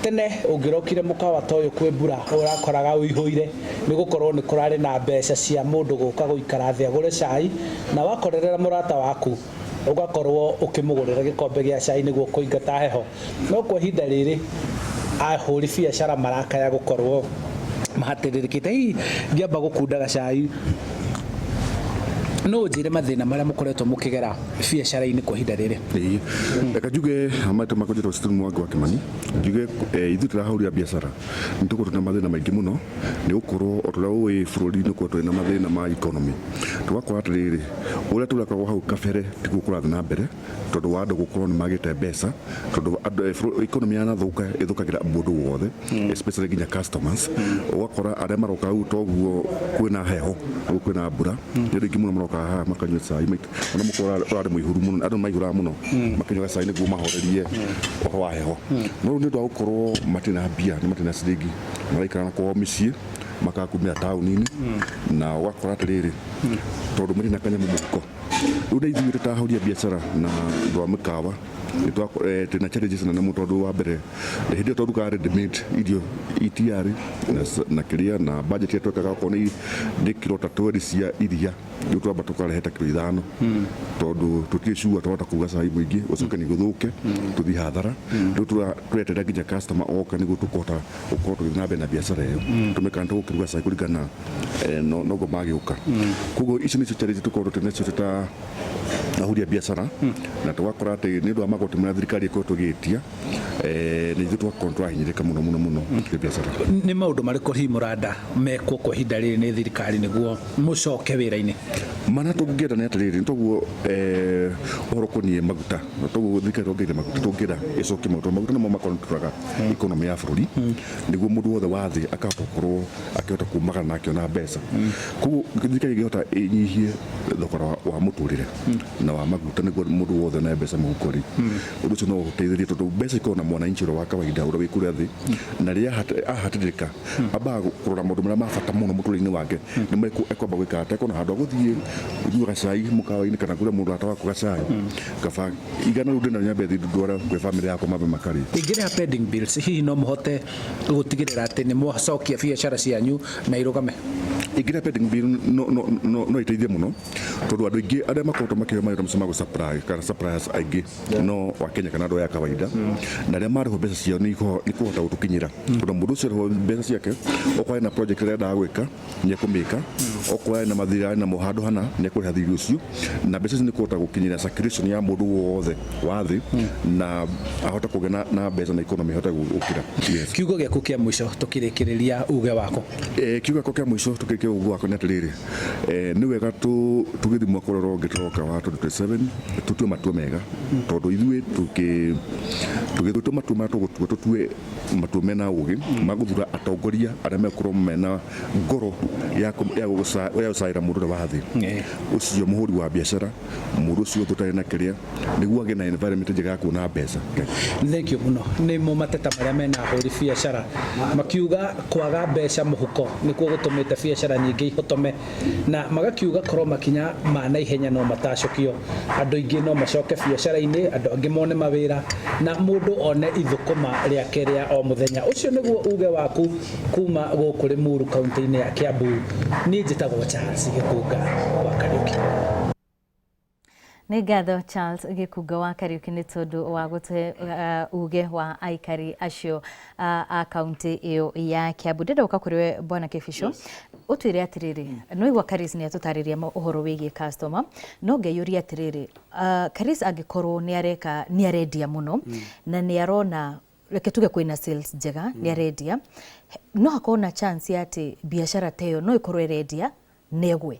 tene ũngĩrokire mũkawa ta ũyũ kwĩ mbura ũrakoraga ũihũire, nĩ gũkorwo nĩ kũrarĩ na mbeca cia mũndũ gũka gũikara thĩ agũre cai, na wakorerera mũrata waku ũgakorwo ũkĩmũgũrĩra gĩkombe gĩa cai nĩguo kũingata heho. No kwa ihinda rĩrĩ ahũri biacara marakaya gũkorwo mahatĩrĩrĩkĩte. Hihi ngĩamba gũkunda gacai, no ũnjĩre mathĩna marĩa mũkoretwo mũkĩgera biacara-inĩ kwa ihinda rĩrĩ? Ĩĩ, reke njuge maitũ makwa njĩtagwo Stephen Mwangi wa Kĩmani. Njuge ithuĩ tũrahũrĩra biacara nĩ tũkoretwo na mathĩna maingĩ mũno, nĩ gũkorwo o ta ũrĩa ũĩ bũrũri-inĩ ũkoretwo wĩna mathĩna ma economy. Tũgakora atĩrĩrĩ, ũrĩa tũrekaga hau kabere tiguo kũrathiĩ na mbere, tondũ wa andũ gũkorwo nĩ magĩte mbeca, tondũ andũ, economy yanathũka ĩthũkagĩra mũndũ wothe, especially nginya customers. Ũgakora arĩa maroka hau toguo kwĩna heho, toguo kwĩna mbura, nĩ andũ aingĩ mũno maroka haha makanyua cai, ona mũkora ũrarĩ mũihũru mũno, andũ maihũraga mũno makĩnyua cai nĩguo mahorerie ũhoro wa heho. No rĩu nĩ ũndũ wa gũkorwo matirĩ na mbia, nĩ matirĩ na ciringi, maraikara na kwao mĩciĩ, makaga kumĩra taũni-inĩ, na ũgakora atĩrĩrĩ, tondũ matirĩ na kanyamũ mũhuko. Rĩu na ithuĩ tũtahũria biacara na andũ a mĩkawa, twĩna challenges nene mũno, tondũ wa mbere hĩndĩ ĩyo twarugaga ready made irio itiarĩ na kĩrĩa, na budget ĩrĩa twekaga okorwo nĩ kiro ta 20 cia iria, rĩu twamba tũkarehe ta kiro 5, tondũ tũtirĩ sure twahota kũruga cai mũingĩ ũcoke nĩ gũthũke tũthiĩ hathara. Rĩu tũreterera nginya customer oka nĩguo tũkũhota gũkorwo tũgĩthiĩ na mbere na biacara ĩyo, tũmenye kana tũgũkĩruga cai kũringana na noguo magĩũka. Koguo icio nĩcio challenge tũkoragwo twĩ nacio ta ahũri a biacara, na tũgakora atĩ nĩ ũndũ wa magoti marĩa thirikari ĩkoretwo ĩgĩtia, na ithuĩ tũgakorwo tũrahinyĩrĩrĩka mũno mũno mũno kĩ biacara. Nĩ maũndũ marĩkũ hihi mũranda mekwo kwa ihinda rĩrĩ nĩ thirikari nĩguo mũcoke wĩra-inĩ? Mana tũngĩenda nĩ atĩrĩrĩ, nĩ toguo ũhoro ũkoniĩ maguta, na toguo thirikari yongereire maguta, tũngĩenda ĩcokie maguta, maguta nĩmo makontrolaga economy ya bũrũri, nĩguo mũndũ wothe wa thĩ akahota gũkorwo akĩhota kumagara na akĩona mbeca. Koguo thirikari ĩngĩhota ĩnyihie thogora wa mũtũrĩre na wa maguta nĩguo mũndũ wothe one mbeca mũhuko rĩ, ũndũ ũcio no ũteithĩrĩrie, tondũ mbeca ikoragwo na mwananchi ũrĩa wa kawaida ũrĩa wĩ kũrĩa thĩ, na rĩrĩa ahatĩrĩrĩka ambaga kũrora maũndũ marĩa ma bata mũno mũtũrĩre-inĩ wake nĩ marĩkũ ekwamba gwĩka, atekona handũ ha gũthiĩ kũnyua gacai mũkawa-inĩ kana kũrĩa mũndũ atwara gacai, kaba igana rĩu ndĩna nyambe thiĩ ndware kwĩ bamĩrĩ yakwa mambe makarĩe. Ingĩrĩha pending bills, hihi no mũhote gũtigĩrĩra atĩ nĩ mwacokia biacara cianyu na irũgame? Ingĩrĩha pending bill no iteithie mũno, tondũ andũ aingĩ arĩa makoretwo makĩheo marĩtwa macio ma gũ supply kana suppliers aingĩ no wa Kenya kana andũ aya a kawaida, na arĩa marĩhwo mbeca ciao nĩ ikũhota gũtũkinyĩra, tondũ mũndũ ũcio arĩhwo mbeca ciake, okorwo ena project ĩrĩa endaga gwĩka nĩ ekũmĩka, okorwo ena mathirĩ arĩ namo handũ hana nĩ ekũrĩha thirĩ ũcio, na mbeca icio nĩ ikũhota gũkinyĩra circulation ya mũndũ wothe wa thĩ na ahote kũgĩa na mbeca na economy ĩhote gũkĩra. Yes. Kiugo gĩaku kĩa mũico tũkĩrĩkĩrĩria uge waku. Kiugo gĩakwa kĩa mũico tũkĩrĩkia uge wakwa nĩ atĩrĩrĩ, nĩ wega tũgĩthiĩ mwaka ũrĩa ũngĩ tũroka wa 2027 tũtue matua mega, tondũ ithuĩ tũgĩtua matua marĩa tũgũtua, tũtue matua mena ũgĩ ma gũthura atongoria arĩa megũkorwo mena ngoro ya gũcaĩra mũndũ ũrĩa wa thĩ, ũcio mũhũri wa biacara, mũndũ ũcio ũtarĩ na kĩrĩa, nĩguo agĩe na environment njega ya kuona mbeca. Thank you mũno. Nĩ mo mateta marĩa mena ahũri biacara makiuga kwaga mbeca mũhuko nĩkuo gũtũmĩte biacara nyingĩ ihotome, na magakiuga korwo makinya ma naihenya no matacũkio, andũ aingĩ no macoke biacara-inĩ, andũ angĩ mone mawĩra na mũndũ one ithũkũma rĩake rĩa o mũthenya. Ũcio nĩguo uge waku kuma gũkũ Limuru kaunti-inĩ ya Kiambu. Niĩ njĩtagwo Charles Gĩkunga wa Kariũki. Nĩ ngatho Charles Gĩkunga wa Kariũki nĩ tondũ wa gũtũhe uge wa aikari acio a kaunti ĩyo ya Kiambu. Ndĩrenda gũka kũrĩ we Bwana Kĩbico, ũtwĩre atĩrĩrĩ, nĩ waigua Karis nĩ atũtarĩria ũhoro wĩgiĩ customer, no ngeyũria atĩrĩrĩ, Karis angĩkorwo nĩ areka, nĩ arendia mũno na nĩ arona, reke tuge kwĩna sales njega, nĩ arendia, no hakorwo na chance ya atĩ biacara ta ĩyo no ĩkorwo ĩrendia na ĩgwe?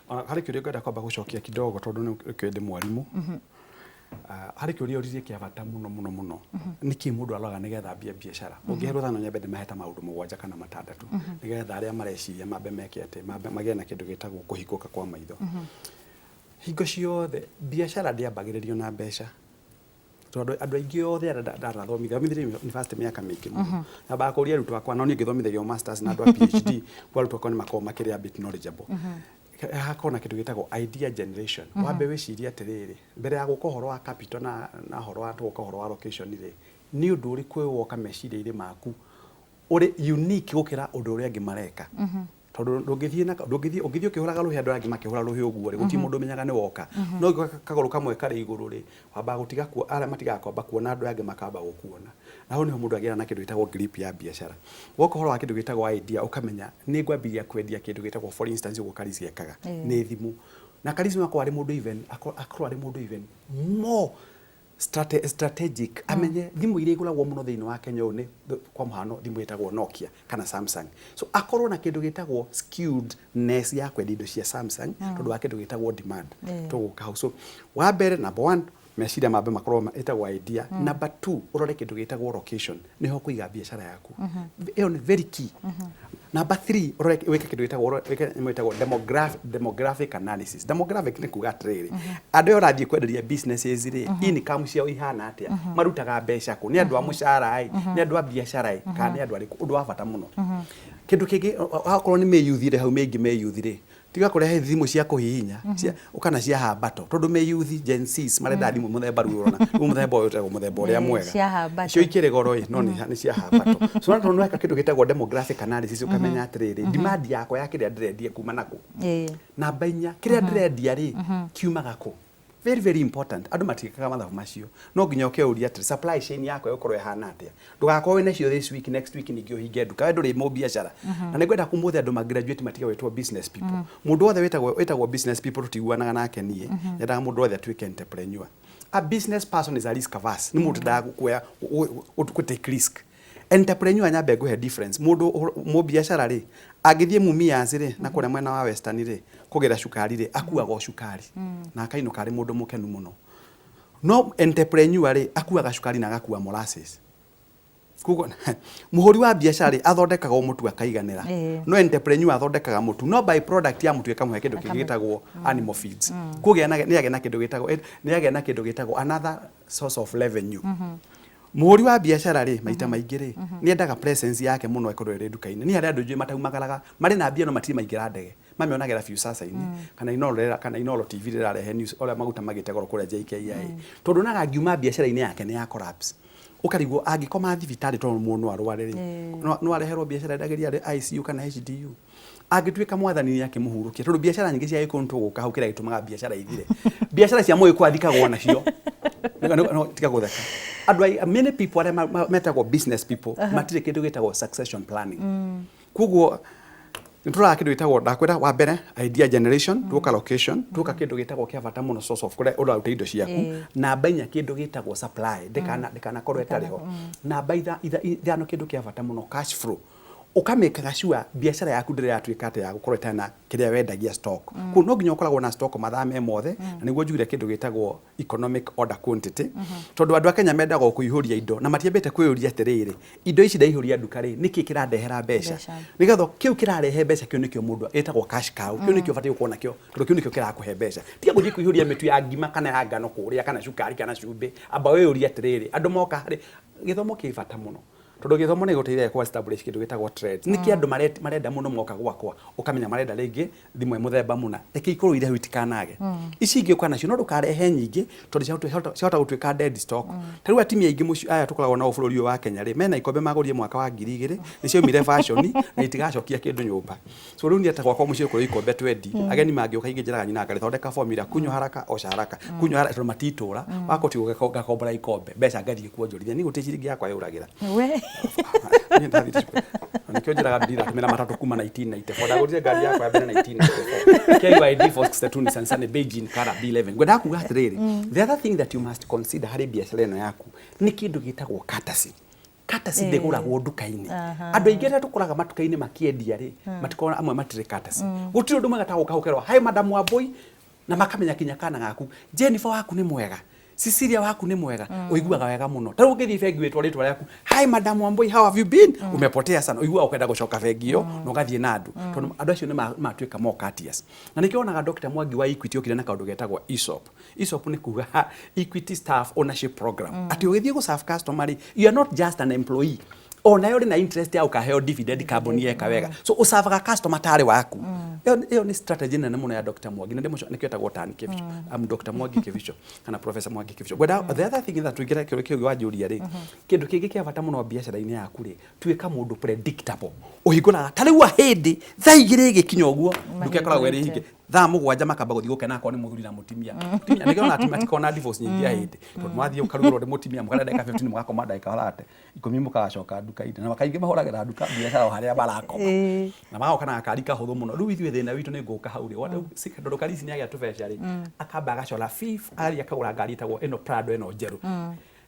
Ona harĩ kĩũria ngwenda kwamba gũcokia kidogo, tondũ nĩ kĩũĩ ndĩ mwarimũ. Harĩ kĩũria ũririe kĩa bata mũno mũno mũno, nĩkĩ mũndũ aroraga nĩgetha ambie biacara? Ũngĩhe rũtha no nyambe ndĩmahe ta maũndũ 7 kana 6, nĩgetha arĩa mareciria mambe meke atĩ mambe magĩe na kĩndũ gĩtagwo kũhingũka kwa maitho. Hingo ciothe biacara ndĩambagĩrĩrio na mbeca, tondũ andũ aingĩ othe arĩa ndanathomithia, thomithĩrie university mĩaka mĩingĩ mũno, nyambaga kũria arutwo akwa, no niĩ ngĩthomithagia masters na andũ a PhD, kwa arutwo akwa nĩ makoragwo makĩrĩ a bit knowledgeable. Hakoragwo na kĩndũ gĩtagwo idea generation. Wambe wĩcirie atĩrĩrĩ, mbere ya gũka ũhoro wa capital na ũhoro wa tũgoka ũhoro wa location rĩ, nĩ ũndũ ũrĩkũ ũyũ woka meciria-inĩ maku ũrĩ unique gũkĩra ũndũ ũrĩa angĩ mareka? Tondũ ndũngĩthiĩ na ndũngĩthiĩ, ũngĩthiĩ ũkĩhũraga rũhĩ andũ arĩa angĩ makĩhũra rũhĩ ũguo rĩ, gũtirĩ mũndũ ũmenyaga nĩ woka. No ũngĩoka kagũrũ kamwe karĩ igũrũ rĩ, wambaga gũtiga kuo, arĩa matigaga kwamba kuona andũ arĩa angĩ makamba gũkuona. Na hau nĩho mũndũ agĩaga na kĩndũ gĩtagwo grip ya biacara. Woka ũhoro wa kĩndũ gĩtagwo idea, ũkamenya nĩ ngwambĩrĩria kwendia kĩndũ gĩtagwo, for instance, ũguo Karisi ekaga, nĩ thimũ. Na Karisi no akorwo arĩ mũndũ even, akorwo arĩ mũndũ even more strategic, amenye thimũ iria igũragwo mũno thĩinĩ wa Kenya ũyũ nĩ kwa mũhano thimũ ĩtagwo Nokia kana Samsung. So akorwo na kĩndũ gĩtagwo skewedness ya kwendia indo cia Samsung, tondũ wa kĩndũ gĩtagwo demand. Tũgũka hau. So wa mbere, number one, meciria mambe makorwo ĩtagwo idea. Number two, ũrore kĩndũ gĩtagwo location, nĩho kũiga biacara yaku. Ĩyo nĩ very key. Number three, ũrore wĩke kĩndũ gĩtagwo, wĩke nyamũ ĩtagwo demographic analysis. Demographic nĩ kuga atĩrĩrĩ, andũ aya ũrathiĩ kwenderia businesses rĩ, income ciao ihana atĩa, marutaga mbeca kũ, nĩ andũ a mũcara ĩ, nĩ andũ a biacara ĩ, kana nĩ andũ arĩkũ? Ũndũ wa bata mũno. Kĩndũ kĩngĩ, akorwo nĩ mĩyuthi rĩ, hau mĩingĩ mĩyuthi rĩ, tiga kũrehe thimũ cia kũhihinya kana cia hambato, tondũ mĩyuthi Gen Zs marenda thimũ mũthemba rĩu ũrona rĩu mũthemba ũyũ ũtagwo mũthemba ũrĩa mwega, cia hambato. Icio ikĩrĩ goro ĩ, no nĩ cia hambato. So tondũ nĩweka kĩndũ gĩtagwo demographic analysis, ũkamenya atĩrĩrĩ, demand yakwa ya kĩrĩa ndĩrendia kuma nakũ. Namba 4, kĩrĩa ndĩrendia rĩ, kiumaga kũ? Very very important. Andũ matiĩkaga mathabu macio. No nginya ũke ũrie atĩrĩ, supply chain yakwa ĩgũkorwo ĩhana atĩa? Ndũgakorwo wĩna cio this week, next week ningĩ ũhinge nduka. We ndũrĩ mũbiacara. Na nĩ ngwenda kũmũthĩ andũ ma graduate matige gwĩtwo business people. Mũndũ wothe wĩtagwo business people tũtiguanaga nake niĩ. Nyendaga mũndũ wothe atuĩke entrepreneur. A business person is a risk averse. Nĩ mũndũ ũtendaga kuoya, gũ take risk. Entrepreneur, nyambe ngũhe difference. Mũndũ mũbiacara rĩ, angĩthiĩ Mumias rĩ, na kũrĩa mwena wa Western rĩ, kũgĩra cukari rĩ, akuaga o cukari na akainũka arĩ mũndũ mũkenu mũno. No entrepreneur rĩ, akuaga cukari na agakua molasses. Koguo mũhũri wa biacara rĩ, athondekaga o mũtu akaiganĩra. No entrepreneur athondekaga mũtu, no by product ya mũtu ĩkamũhe kĩndũ kĩngĩ gĩtagwo animal feeds. Koguo nĩ agĩa na kĩndũ gĩtagwo, nĩ agĩa na kĩndũ gĩtagwo another source of revenue. Mũhũri wa biacara rĩ, maita maingĩ rĩ, nĩ endaga presence yake mũno ĩkorwo ĩrĩ nduka-inĩ. Niĩ harĩ andũ njũĩ mataumagaraga, marĩ na mbia no matirĩ maingĩra ndege. Mamĩonagĩra Viusasa-inĩ, kana Inooro rĩrĩa, kana Inooro TV rĩrĩa ĩrarehe news ũrĩa maguta magĩte goro kũrĩa JKIA. Tondũ onaga angiuma biacara-inĩ yake nĩ ya collapse. Ũkarigwo angĩkoma thibitarĩ tondũ mũndũ no arware rĩ, no areherwo biacara endagĩrie arĩ ICU kana HDU? Angĩtuĩka mwathani nĩ akĩmũhurũkia tondũ biacara nyingĩ cia gĩkũyũ nĩtũgũka hau kĩrĩa gĩtũmaga biacara ithire. Biacara cia mũgĩkũyũ athikagwo nacio. Tiga gũtheka. Andũ aingĩ, many people arĩa metagwo business people matirĩ kĩndũ gĩtagwo succession planning. Koguo nĩ tũroraga kĩndũ gĩtagwo ndakwĩra wa mbere idea generation, tuoka location, tuoka kĩndũ gĩtagwo kĩa bata mũno source of kũrĩa ũraruta indo ciaku, namba inya kĩndũ gĩtagwo supply ndĩkanakorwo ĩtarĩ ho. Namba ithano kĩndũ kĩa bata mũno cash flow. Ũkamĩkaga sure biacara yaku ndĩrĩ yatuĩka atĩ ya gũkorwo ĩtarĩ na kĩrĩa wendagia stock. Koguo no nginya ũkoragwo na stock mathaa me mothe, na nĩguo njugire kĩndũ gĩtagwo economic order quantity, tondũ andũ a Kenya mendaga o kũihũria indo na matiambĩte kwĩyũria atĩrĩrĩ, indo ici ndaihũria nduka rĩ, nĩkĩ kĩrandehera mbeca? Nĩgetha kĩu kĩrarehe mbeca kĩu nĩkĩo mũndũ ĩtagwo cash cow, kĩu nĩkĩo ũbatiĩ gũkorwo nakĩo tondũ kĩu nĩkĩo kĩrakũhe mbeca. Tiga gũthiĩ kũihũria mĩtu ya ngima kana ya ngano kũrĩa kana cukari kana cumbĩ, amba wĩyũrie atĩrĩrĩ, andũ moka rĩ, gĩthomo kĩ bata mũno. Tondũ gĩthomo nĩ gĩgũteithagia kũ establish kĩndũ gĩtagwo trends. Nĩkĩ andũ marenda mũno moka gwakwa? Ũkamenya marenda rĩngĩ thimũ ĩ mũthemba mũna. Reke ikorwo irĩ hau itikanage. Ici ingĩ ũka nacio no ndũkarehe nyingĩ tondũ ciahota gũtuĩka dead stock. Ta rĩu atumia aingĩ mũciĩ aya tũkoragwo nao bũrũri ũyũ wa Kenya rĩ, mena ikombe magũrire mwaka wa 2000, nĩ ciaumire fashion na itigacokia kĩndũ nyũmba. So rĩu niĩ ta gwakwa mũciĩ kũrĩ ikombe twendi, ageni mangĩũka ingĩ njĩraga nyina ngarĩthondeka formula, kunywa haraka osha haraka, kunywa haraka tondũ matitũra, wakũtigwo ngakombora ikombe, mbeca ngathiĩ kuonjorithia, niĩ gũtirĩ ciringi yakwa yũragĩra. We. Niĩ ndathiĩte cukuru. Na nĩkĩo njĩraga andũ ndiratũmĩra matatũ kuma 1994. Ndagũrire ngari yakwa ya mbere 1994. KYD 462 Nissan Sunny Beijing Color B11. Ngwendaga kuga atĩrĩrĩ, the other thing that you must consider harĩ biacara ĩno yaku nĩ kĩndũ gĩtagwo courtesy. Courtesy ndĩgũragwo nduka-inĩ. Andũ aingĩ arĩa tũkoraga matuka-inĩ makĩendia rĩ, matikoragwo amwe matirĩ courtesy. Gũtirĩ ũndũ mwega ta gũka ũkerwo hi madam Wambui na makamenya kinya kana gaku. Jennifer waku nĩ mwega, Cecilia waku nĩ mwega, ũiguaga wega mũno. Ta rĩu ũngĩthiĩ bengi wĩtwo rĩtwa rĩaku, hi madam Wambui, how have you been? Umepotea sana. Ũiguaga ũkenda gũcoka bengi ĩyo na ũgathiĩ na andũ. Tondũ andũ acio nĩ matuĩka more courteous. Na nĩkĩo wonaga Dr. Mwangi wa Equity okire na kaũndũ getagwo ESOP. ESOP nĩ kuga Equity Staff Ownership Program. Atĩ ũgĩthiĩ gũ serve customer rĩ, you are not just an employee. Ona ũrĩ na interest ya ũkaheo dividend kambuni yeka wega. So ũsavaga customer tarĩ waku. Ĩyo nĩ strategy nene mũno ya Dr. Mwangi na ndĩmũco nĩkĩo etagwo Tan Kibicho. I'm Dr. Mwangi Kibicho kana Professor Mwangi Kibicho. Ngwenda the other thing that tũingĩre kĩũria kĩu wanjũria rĩ, kĩndũ kĩngĩ kĩa bata mũno biacara-inĩ yaku rĩ, tuĩka mũndũ predictable. Ũhingũraga ta rĩu ahĩndĩ thaa igĩrĩ ĩgĩkinya ũguo nduka ĩkoragwo ĩrĩ hinge. Thaa mũgwanja makamba gũthiĩ gũkena akorwo nĩ mũthuri na mũtumia. Mũtumia nĩkĩo ona atumia matikoragwo na divorce nyingĩ ahĩndĩ. Tondũ mwathiĩ ũkarugĩrwo nĩ mũtumia mũkarĩa ndagĩka 15 mũgakoma ndagĩka 30 ikũmi mũgacoka nduka-inĩ. Na kaingĩ mahũragĩra nduka biacara o harĩa marakoma. Na magoka na gakari kahũthũ mũno. Rĩu ithuĩ thĩna witũ nĩ ngũka hau rĩ. Tondũ Karisi nĩ agĩa tũbeca rĩ, akamba agacora fif, agathiĩ akagũra ngari ĩtagwo ĩno Prado ĩno njerũ.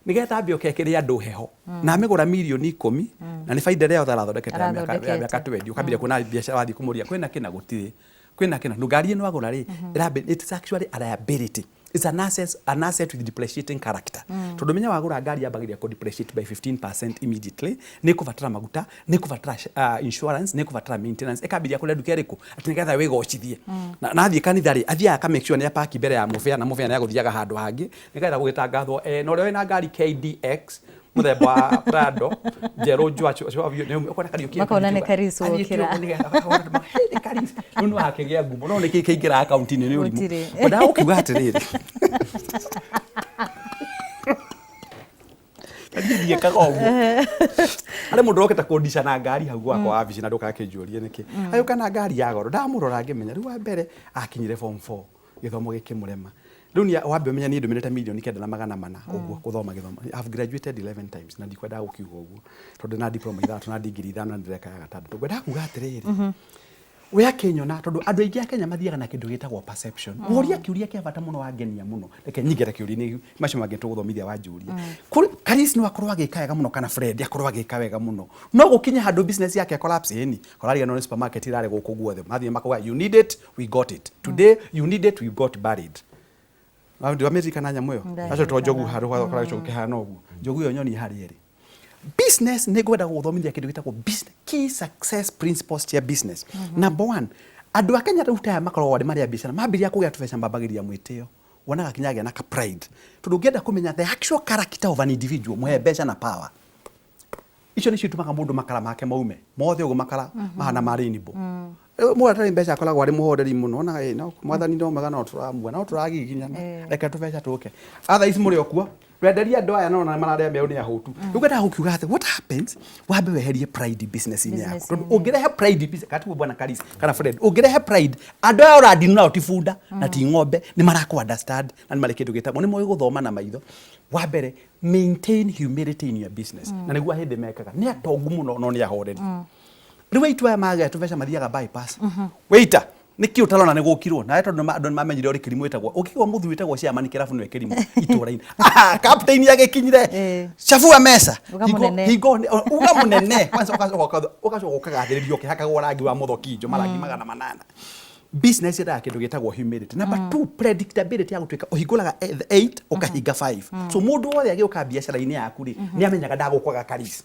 Nĩgetha ambe oke ekĩre andũ heho. Na amĩgũra mirioni ikũmi, na nĩ baida ĩrĩa yothe arathondekete ya mĩaka 20. Ũkambĩrĩria kuona biacara wathiĩ kũmũria kwĩna kĩ na gũtirĩ. Kwĩna kĩ na ngari ĩno agũra rĩ, it's actually a liability. It's an asset, an asset with depreciating character. Tondũ menya wagũra ngari yambagĩrĩria kũ depreciate by 15% immediately, nĩ ĩkũbatara maguta, nĩ ĩkũbatara insurance, nĩ ĩkũbatara maintenance, ĩkambĩrĩria kũrĩa nduka ĩrĩkũ? Atĩ nĩgetha wĩgocithie. Na athiĩ kanitha rĩ, athiaga aka make sure nĩ apaki mbere ya mũbĩa na mũbĩa nĩ agũthiaga handũ hangĩ, nĩgetha gũgĩtangathwo na ũrĩa wĩna ngari KDX mũthemba wa Prado njerũ njwa ũkona Kariũki Makona nĩ Karisi wokĩra. nĩ Karisi rĩu nĩ wakĩgĩa ngumo no nĩkĩ kĩingĩra akaunti-inĩ nĩ ũrimũ. Gũtirĩ. Ngwendaga gũkiuga atĩrĩrĩ, niĩ ndiĩkaga ũguo. Harĩ mũndũ ũrokĩte kũndica na ngari hau gwakwa wabici na ndũgakĩnjũrie nĩkĩ. Agĩũka na ngari ya goro, ndamũrora ngĩmenya rĩu wa mbere akinyire form 4 gĩthomo gĩkĩmũrema. Rĩu niĩ wambe ũmenye niĩ ndũmĩrĩte mirioni 900 ũguo gũthoma gĩthomo. I have graduated 11 times na ndikwendaga gũkiuga ũguo tondũ na diploma ithathatũ na degree ithano na ndĩreka ya gatandatũ. Ngwendaga kuga atĩrĩrĩ, we akĩnyona tondũ andũ aingĩ a Kenya mathiaga na kĩndũ gĩtagwo perception. Woria kĩũria kĩa bata mũno wangenia mũno. Reke nyingĩre kĩũria-inĩ macio mangĩ tũgũthomithia wanjũria. Karisi no akorwo agĩka wega mũno kana Fred akorwo agĩka wega mũno. No gũkinye handũ business yake collapse ĩni. Korariganĩrwo nĩ supermarket irarĩ gũkũ guothe. Mathiĩ makauga you need it, we got it. Today you need it, we got buried. Ndwamĩririkana nyamũ ĩyo? Acio to njogu handũ gwakoragwo kĩhana ũguo. Njogu ĩyo nyoni harĩa ĩrĩ. Business nĩ ngwenda gũgũthomithia kĩndũ gĩtagwo business key success principles cia business. Number one, andũ a Kenya rĩu ta aya makoragwo arĩ marĩ a biacara mambĩrĩria kũgĩa tũbeca mambagĩrĩria mwĩtĩo. Wonaga kinya agĩa na ka pride. Tondũ ũngĩenda kũmenya the actual character of an individual, mũhe mbeca na power. Icio nĩcio itũmaga mũndũ makara make maume mothe ũguo makara mahana ma rainbow. Mũndũ atarĩ mbeca akoragwo arĩ mũhoreri mũno, onaga ĩ no mwathani no mwega, no tũramua, no tũragiginyana, reke tũbeca tũke. Otherwise mũrĩ o kuo twenderia andũ aya nona mararĩa mbeũ nĩ ahũtu. Rĩu ngwendaga gũkiuga atĩ what happens, wambe weherie pride business-inĩ yaku, tondũ ũngĩrehe pride business kati bwana Karis kana Fred, ũngĩrehe pride andũ aya ũrandinu nao ti bunda na ti ng'ombe, nĩ marakũ understand na nĩ marĩ kĩndũ gĩtagwo nĩ moĩ gũthoma na maitho. Wa mbere, maintain humility in your business. Na nĩguo ahĩndĩ mekaga, nĩ atongu mũno no nĩ ahoreri. Rĩu aitu aya magĩa tũbeca mathiaga bypass. Waiter, nĩkĩ ũtarona nĩ gũkirwo nawe? Tondũ andũ nĩ mamenyire ũrĩ kĩrimũ wĩtagwo ũkĩgwa mũthuri wĩtagwo chairman kĩrabu nĩwe kĩrimũ itũra-inĩ. Ah, captain agĩkinyire, chafua mesa. Uga mũnene. Hingo uga mũnene kwanza, ũgacoka ũkagathĩrĩrio ũkĩhakagwo rangi wa mũthokinjo, marangi 800. Business yendaga kĩndũ gĩtagwo humility. Number two, predictability ya gũtuĩka ũhingũraga 8 ũkahinga 5, so mũndũ wothe agĩũka biacara-inĩ yaku rĩ, nĩ amenyaga ndagũkwaga Karis.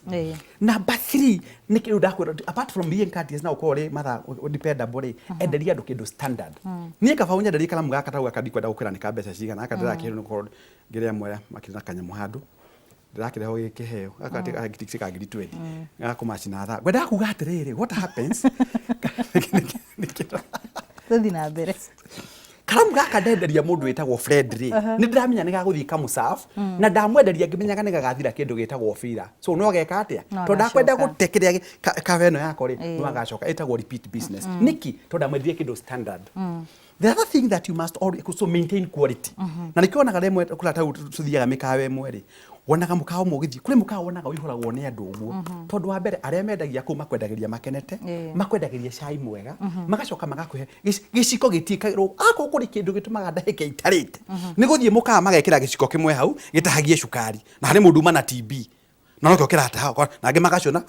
Number three, nĩ kĩndũ ndakwĩra, apart from being courteous na ũkorwo ũrĩ mathaa dependable rĩ, enderia andũ kĩndũ standard. Niĩ kaba ũnyenderie karamu gaka tau gaka, ndikwenda gũkwĩra nĩ ka mbeca cigana. Gaka ndĩrakĩrwo nĩ gũkorwo ngĩrĩ amwe arĩa makĩrĩ na kanyamũ handũ, ndĩrakĩrehwo gĩ kĩheo gaka ka ngiri 20 gakũmaci na thaa. Ngwendaga kuga atĩrĩrĩ, what happens, Tũthiĩ na mbere. Karamu gaka ndenderia mũndũ wĩtagwo Fred rĩ, nĩ ndĩramenya nĩ gagũthiĩ kamũcaf, na ndamwenderia ngĩmenyaga nĩ gagathira kĩndũ gĩtagwo fira, so no geka atĩa? No Tondũ ndakwenda agacoka. gũte kĩrĩa kaba ĩno yako rĩ, no agacoka, ĩtagwo repeat business. Nĩkĩ? Tondũ ndamwendirie kĩndũ standard. The other thing that you must always so maintain quality, na nĩkĩo wonaga rĩmwe kũrĩa tau tũthiaga mĩkawa ĩmwe rĩ, wonaga mũkawa ũmwe ũgĩthiĩ kũrĩ mũkawa wonaga ũihũragwo nĩ andũ ũguo, tondũ wa mbere arĩa mendagia kũu makwendagĩria makenete, makwendagĩria cai mwega, magacoka magakũhe gĩciko gĩtiĩkagĩrwo. Akorwo kũrĩ kĩndũ gĩtũmaga ndahĩke itarĩte, nĩ gũthiĩ mũkawa magekĩra gĩciko kĩmwe hau gĩtahagie cukari, na harĩ mũndũ uma na TB na nokĩo kĩrataha, na angĩ magacũna,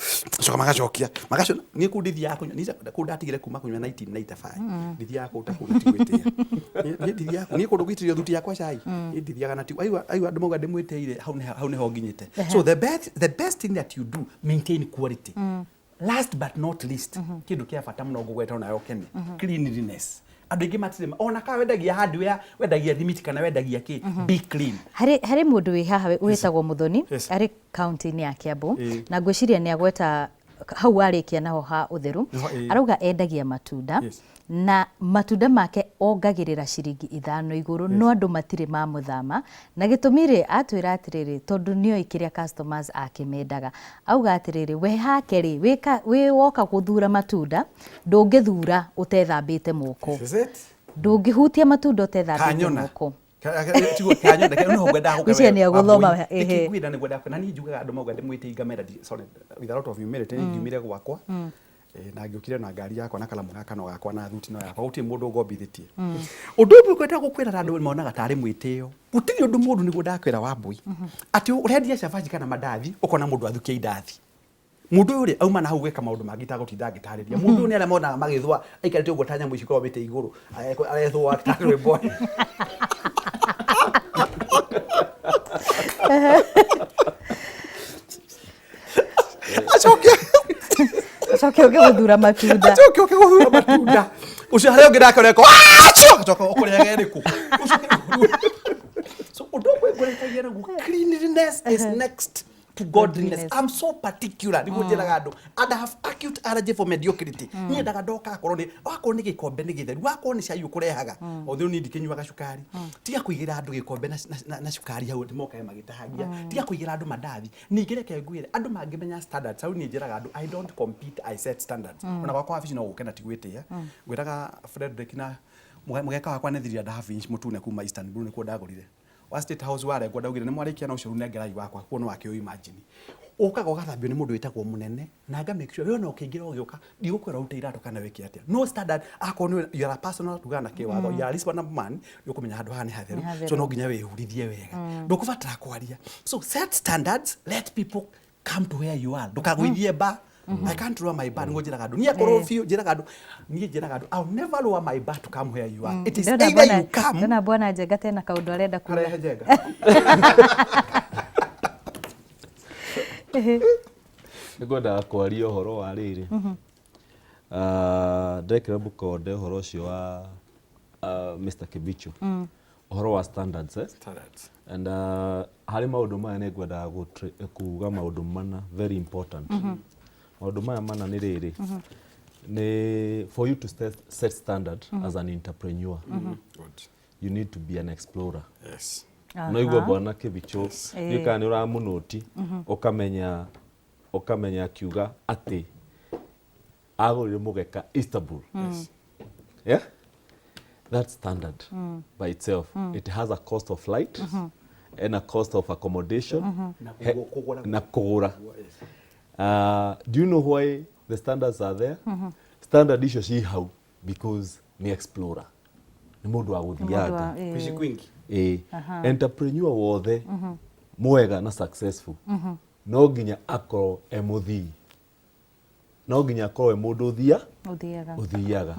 coka magacokia magacũna. Niĩ kũu ndithiaga kũnyua. Niĩ kũu ndatigire kuma kũnyua 1995. Ndithiaga kũu ta kũu na ti gwĩtĩa. Niĩ ndithiaga kũu. Niĩ kũndũ gũitĩrĩrio thuti yakwa cai, niĩ ndithiaga na ti aigua aigua andũ mauga ndĩmwĩtĩire hau, hau nĩho nginyĩte. So the best thing that you do, maintain quality. Last but not least, kĩndũ kĩa bata mũno ngũgweta nayo ũkene, cleanliness. Andũ aingĩ matirĩ ona kana wendagia hardware, wendagia thimiti kana wendagia kĩ, be clean. Harĩ mũndũ wĩ haha wĩtagwo Mũthoni, arĩ kaunti-inĩ ya Kiambu, na ngwĩciria nĩ agweta hau warĩkia naho ha ũtheru. Arauga endagia matunda, na matunda make ongagĩrĩra ciringi 5 igũrũ, no andũ matirĩ mamũthama, na gĩtũmi rĩ, atwĩra atĩrĩrĩ, tondũ nĩoĩ kĩrĩa customers ake mendaga. Auga atĩrĩrĩ, we hake rĩ, wĩ woka gũthura matunda, ndũngĩthura ũtethambĩte moko. This is it. Ndũngĩhutia matunda ũtethambĩte Kanyona. moko. Tiguo kanyona niho ngwendaga. Ngwĩciria nĩ agũthoma, ehe. Ngwĩra nĩ ngwendaga na niĩ njugaga andũ mauga ndĩmwĩte ngamera sorry, with a lot of humility, mm. Ngiumire gwakwa, na ngĩũkire na ngari yakwa na karamu gaka no gakwa na thuti no yakwa, gũtirĩ mũndũ ngombithĩtie. Ũndũ ũmwe ngwenda gũkwĩra na andũ monaga tarĩ mwĩtĩo, gũtirĩ ũndũ mũndũ nĩguo ndakwĩra Wambui, atĩ ũrendia cabaci kana mandathi, ũkona mũndũ athukia indathi, mũndũ ũyũ rĩ, auma na hau gwĩka maũndũ mangĩ itagũtinda ngĩtarĩria. Mũndũ ũyũ nĩ arĩa monaga magĩthũa aikarĩte ũguo ta nyamũ ici ikoragwo mĩtĩ igũrũ, arethũa ta rwĩmbo. Acoke Acoke ũke gũthura matunda. Acoke ũke gũthura matunda ũcio harĩa ũngĩ nake ũreko acio, acoka ũkũrĩaga ĩrĩkũ? So ũndũ ũmwe ngũrĩkagia naguo, cleanliness is next to godliness. Godliness. I'm so particular nĩguo njĩraga andũ, and I have acute allergy for mediocrity. Niĩ ndendaga ndoka akorwo nĩ wakorwo nĩ gĩkombe nĩ gĩtheru, wakorwo nĩ cai ũkũrehaga o thĩ, niĩ ndikĩnyuaga cukari. Tiga kũigĩra andũ gĩkombe na cukari hau atĩ mokae magĩtahagia. Tiga kũigĩra andũ mandathi. Ningĩ reke ngwĩre, andũ mangĩmenya standards hau, niĩ njĩraga andũ, I don't compete, I set standards. Ona gwakwa wabici no gũke na ti gwĩtĩa. Ngwĩraga Frederick na mũgeka wakwa nĩ 3.5 inch mũtune kuma Eastern Blue, nĩkuo ndagũrire wa State House warengwo. Ndaugire nĩ mwarĩkia na ũcio, rĩu nengerai wakwa kuo, no wakĩo. Imagine ũkaga ũgathambio nĩ mũndũ wĩtagwo mũnene, na nga make sure we ona ũkĩingĩra ũgĩũka ndigũkwĩra ũrute iratũ kana wĩke atĩa, no standard. Akorwo nĩ you are a personal, tugaga na kĩwatho, you are a reasonable man, nĩ ũkũmenya handũ haha nĩ hatheru. Nĩ hatheru. So no nginya wĩhurithie wega, ndũkũbatara kwaria. So set standards, let people come to where you are. Ndũkagũithie bar. I can't lower my bar. Nĩguo njĩraga andũ, niĩ akorwo biũ njĩraga andũ, niĩ njĩraga andũ, I'll never lower my bar to come where you are. It is Ndĩrona either you come. Ndĩrona bwana Njenga tena kaũndũ arenda kuga. Karehe Njenga. Nĩ ngwendaga kwaria ũhoro wa rĩrĩ. Ah, ndekĩra mũkonde ũhoro ũcio wa Mr. Kibicho. Ũhoro wa standards, eh? Standards. And harĩ maũndũ maya nĩ ngwendaga kuga maũndũ mana very important. Maũndũ maya mana nĩ rĩrĩ, nĩ for you to set standard as an entrepreneur, Good. you need to be an explorer. Yes. No igua bwana Kibicho, ndiũĩ kana nĩ ũramũnũti, ũkamenya akiuga atĩ agũrire mũgeka Istanbul. Yeah? That's standard by itself. It has a cost of flight and a cost of accommodation. Na kũgũra. Na kũgũra. Do you know why the standards are there? Standard icio ci hau because nĩ explorer. Nĩ mũndũ wa gũthianga. Kuishi kwingi. Ĩĩ. Entrepreneur wothe mwega na successful no nginya akorwo e mũthii. No nginya akorwo e mũndũ ũthia Ũthiaga. Ũthiaga.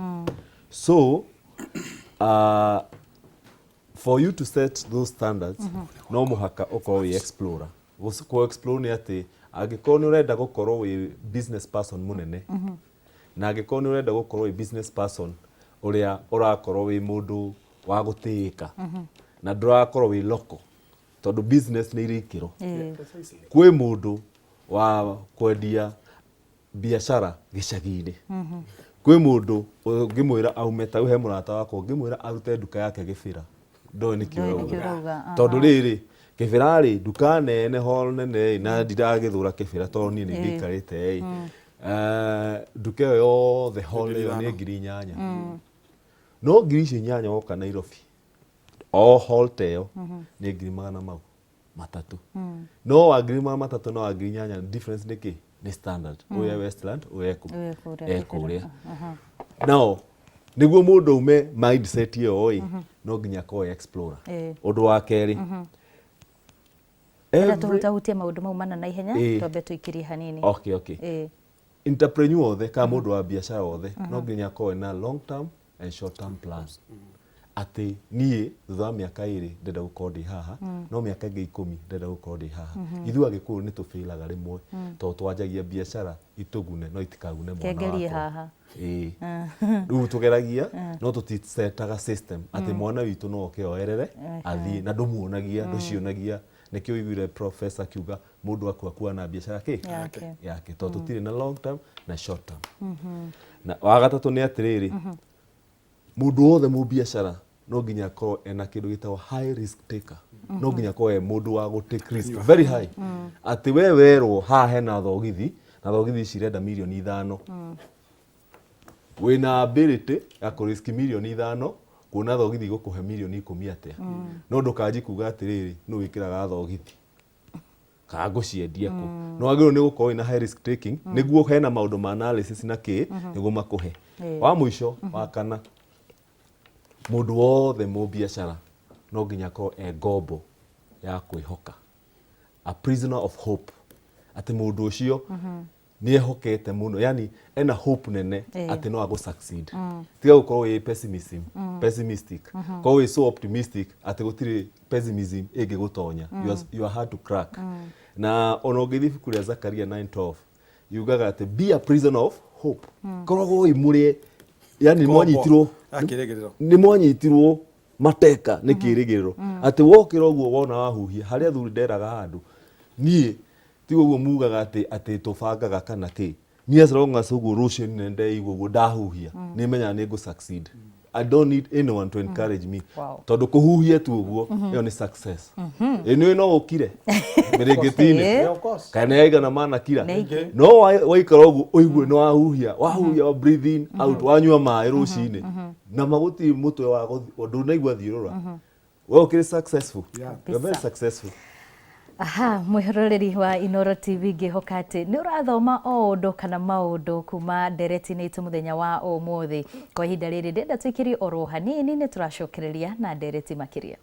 So for you to set those standards, no mũhaka ũkorwo wĩ explorer. Kũ explore nĩ atĩ angĩkorwo nĩ ũrenda gũkorwo wĩ business person mũnene, na angĩkorwo nĩ ũrenda gũkorwo wĩ business person ũrĩa ũrakorwo wĩ mũndũ wa gũtĩĩka na ndũrakorwo wĩ local, tondũ business nĩ irĩ ikĩro. Kwĩ mũndũ wa kwendia biacara gĩcagi-inĩ, kwĩ mũndũ ũngĩmwĩra aume ta he mũrata wakwa ũngĩmwĩra arute nduka yake Gĩbĩra, ndoĩ nĩkĩ Ndoĩ nĩkĩ ũrauga. ũrauga, aha. Tondũ rĩrĩ Kĩbĩra rĩ, nduka nene hall nene ĩ, na ndiragĩthũra Kĩbĩra tondũ niĩ nĩ ndĩikarĩte ĩ. Nduka ĩyo yothe hall ĩyo nĩ 8,000. No ngiri icio inyanya woka Nairobi, o hall ta ĩyo nĩ 300,000. No wa 300,000 na wa 8,000 difference nĩ kĩ? Nĩ standard. Ũyũ e Westland, ũyũ Ũyũ e kũrĩa e Kĩbĩra. Kũrĩa. Now, nĩguo mũndũ aume mindset ĩyo ĩ, no nginya akorwo e explorer. Ũndũ wa kerĩ, Enda tũhutahutie maũndũ mau mana na ihenya, twambe tũikĩrie hanini. Okay. Entrepreneur othe kana mũndũ wa biacara othe no nginya akorwo na long term and short term plan, atĩ niĩ thutha wa mĩaka 2 ndĩrenda gũkorwo ndĩ haha, no mĩaka ĩngĩ 10 ndĩrenda gũkorwo ndĩ haha. Ithuĩ Agĩkũyũ nĩ tũbĩlaga rĩmwe tondũ twanjagia biacara itũgune no itikagune mwana Kengerie wakwa. Haha. Ĩĩ, rĩu tũgeragia no tũtisetaga system atĩ mwana witũ no oke oerere athiĩ na ndũmuonagia, ndũcionagia. Nĩkĩo ũiguire professor akiuga mũndũ akua akua na biacara kĩ Yake. Yake, tondũ tũtirĩ na long term na short term. Na wa gatatũ nĩ atĩrĩrĩ, mũndũ wothe mũbiacara no nginya akorwo ena kĩndũ gĩtagwo high risk taker. No nginya akorwo e mũndũ wa gũ take risk very high, atĩ we werwo haha hena thogithi na thogithi ici irenda 5 mirioni, wĩna ability ya kũ risk 5 mirioni kuona thogithi igũkũhe 10 mirioni atĩa. No ndũkanji kuga atĩrĩrĩ, nũ wĩkĩraga thogithi kana ngũciendia kũ? No wagĩrĩirwo nĩ gũkorwo wĩna high risk taking nĩguo hena maũndũ ma analysis na kĩ nĩguo makũhe. Wa mũico, wa kana, mũndũ wothe mũbiacara no nginya akorwo e ngombo ya kwĩhoka, a prisoner of hope, atĩ mũndũ ũcio nĩ ehokete mũno, yani ena hope nene atĩ no agũ succeed. Tiga gũkorwo wĩ pessimism, pessimistic. Korwo wĩ so optimistic atĩ gũtirĩ pessimism ĩngĩgũtonya. You are hard to crack. Na ona ũngĩthiĩ ibuku rĩa Zakaria 9:12 yugaga atĩ be a prisoner of hope. Koragwo wĩ mũrĩe, yani Ngombo mwanyitirwo ya kĩĩrĩgĩrĩro. Nĩ mwanyitirwo mateka nĩ kĩĩrĩgĩrĩro, atĩ wokĩra ũguo wona wahuhia harĩa athuri nderaga handũ niĩ tiga ũguo mugaga atĩ tũbangaga kana kĩ. Niĩ as long as ũguo rũciũ nĩ ndeigua ũguo ndahuhia, nĩ menyaga nĩ ngũ succeed. I don't need anyone to encourage me. Tondũ kũhuhia tu ũguo ĩyo nĩ success. Ĩ nĩ no ũkire mĩrĩngĩti-inĩ Yeah, of course. kana yaigana manakira. Nĩ no waikara ũguo ũigue nĩ wahuhia, wahuhia, wa breathe in out, wanyua maĩ rũcinĩ na magũtirĩ mũtwe wa ndũnaigua thiũrũra, we ũkĩrĩ successful. You are very successful. Aha, mwĩroreri wa Inoro TV, ngĩhoka atĩ nĩ ũrathoma o ũndũ kana maũndũ kuma ndereti-inĩ itũ mũthenya wa ũmũthĩ. Kwa ihinda rĩrĩ ndĩrenda tũikĩrie oro hanini, nĩ tũracokereria na ndereti makĩria.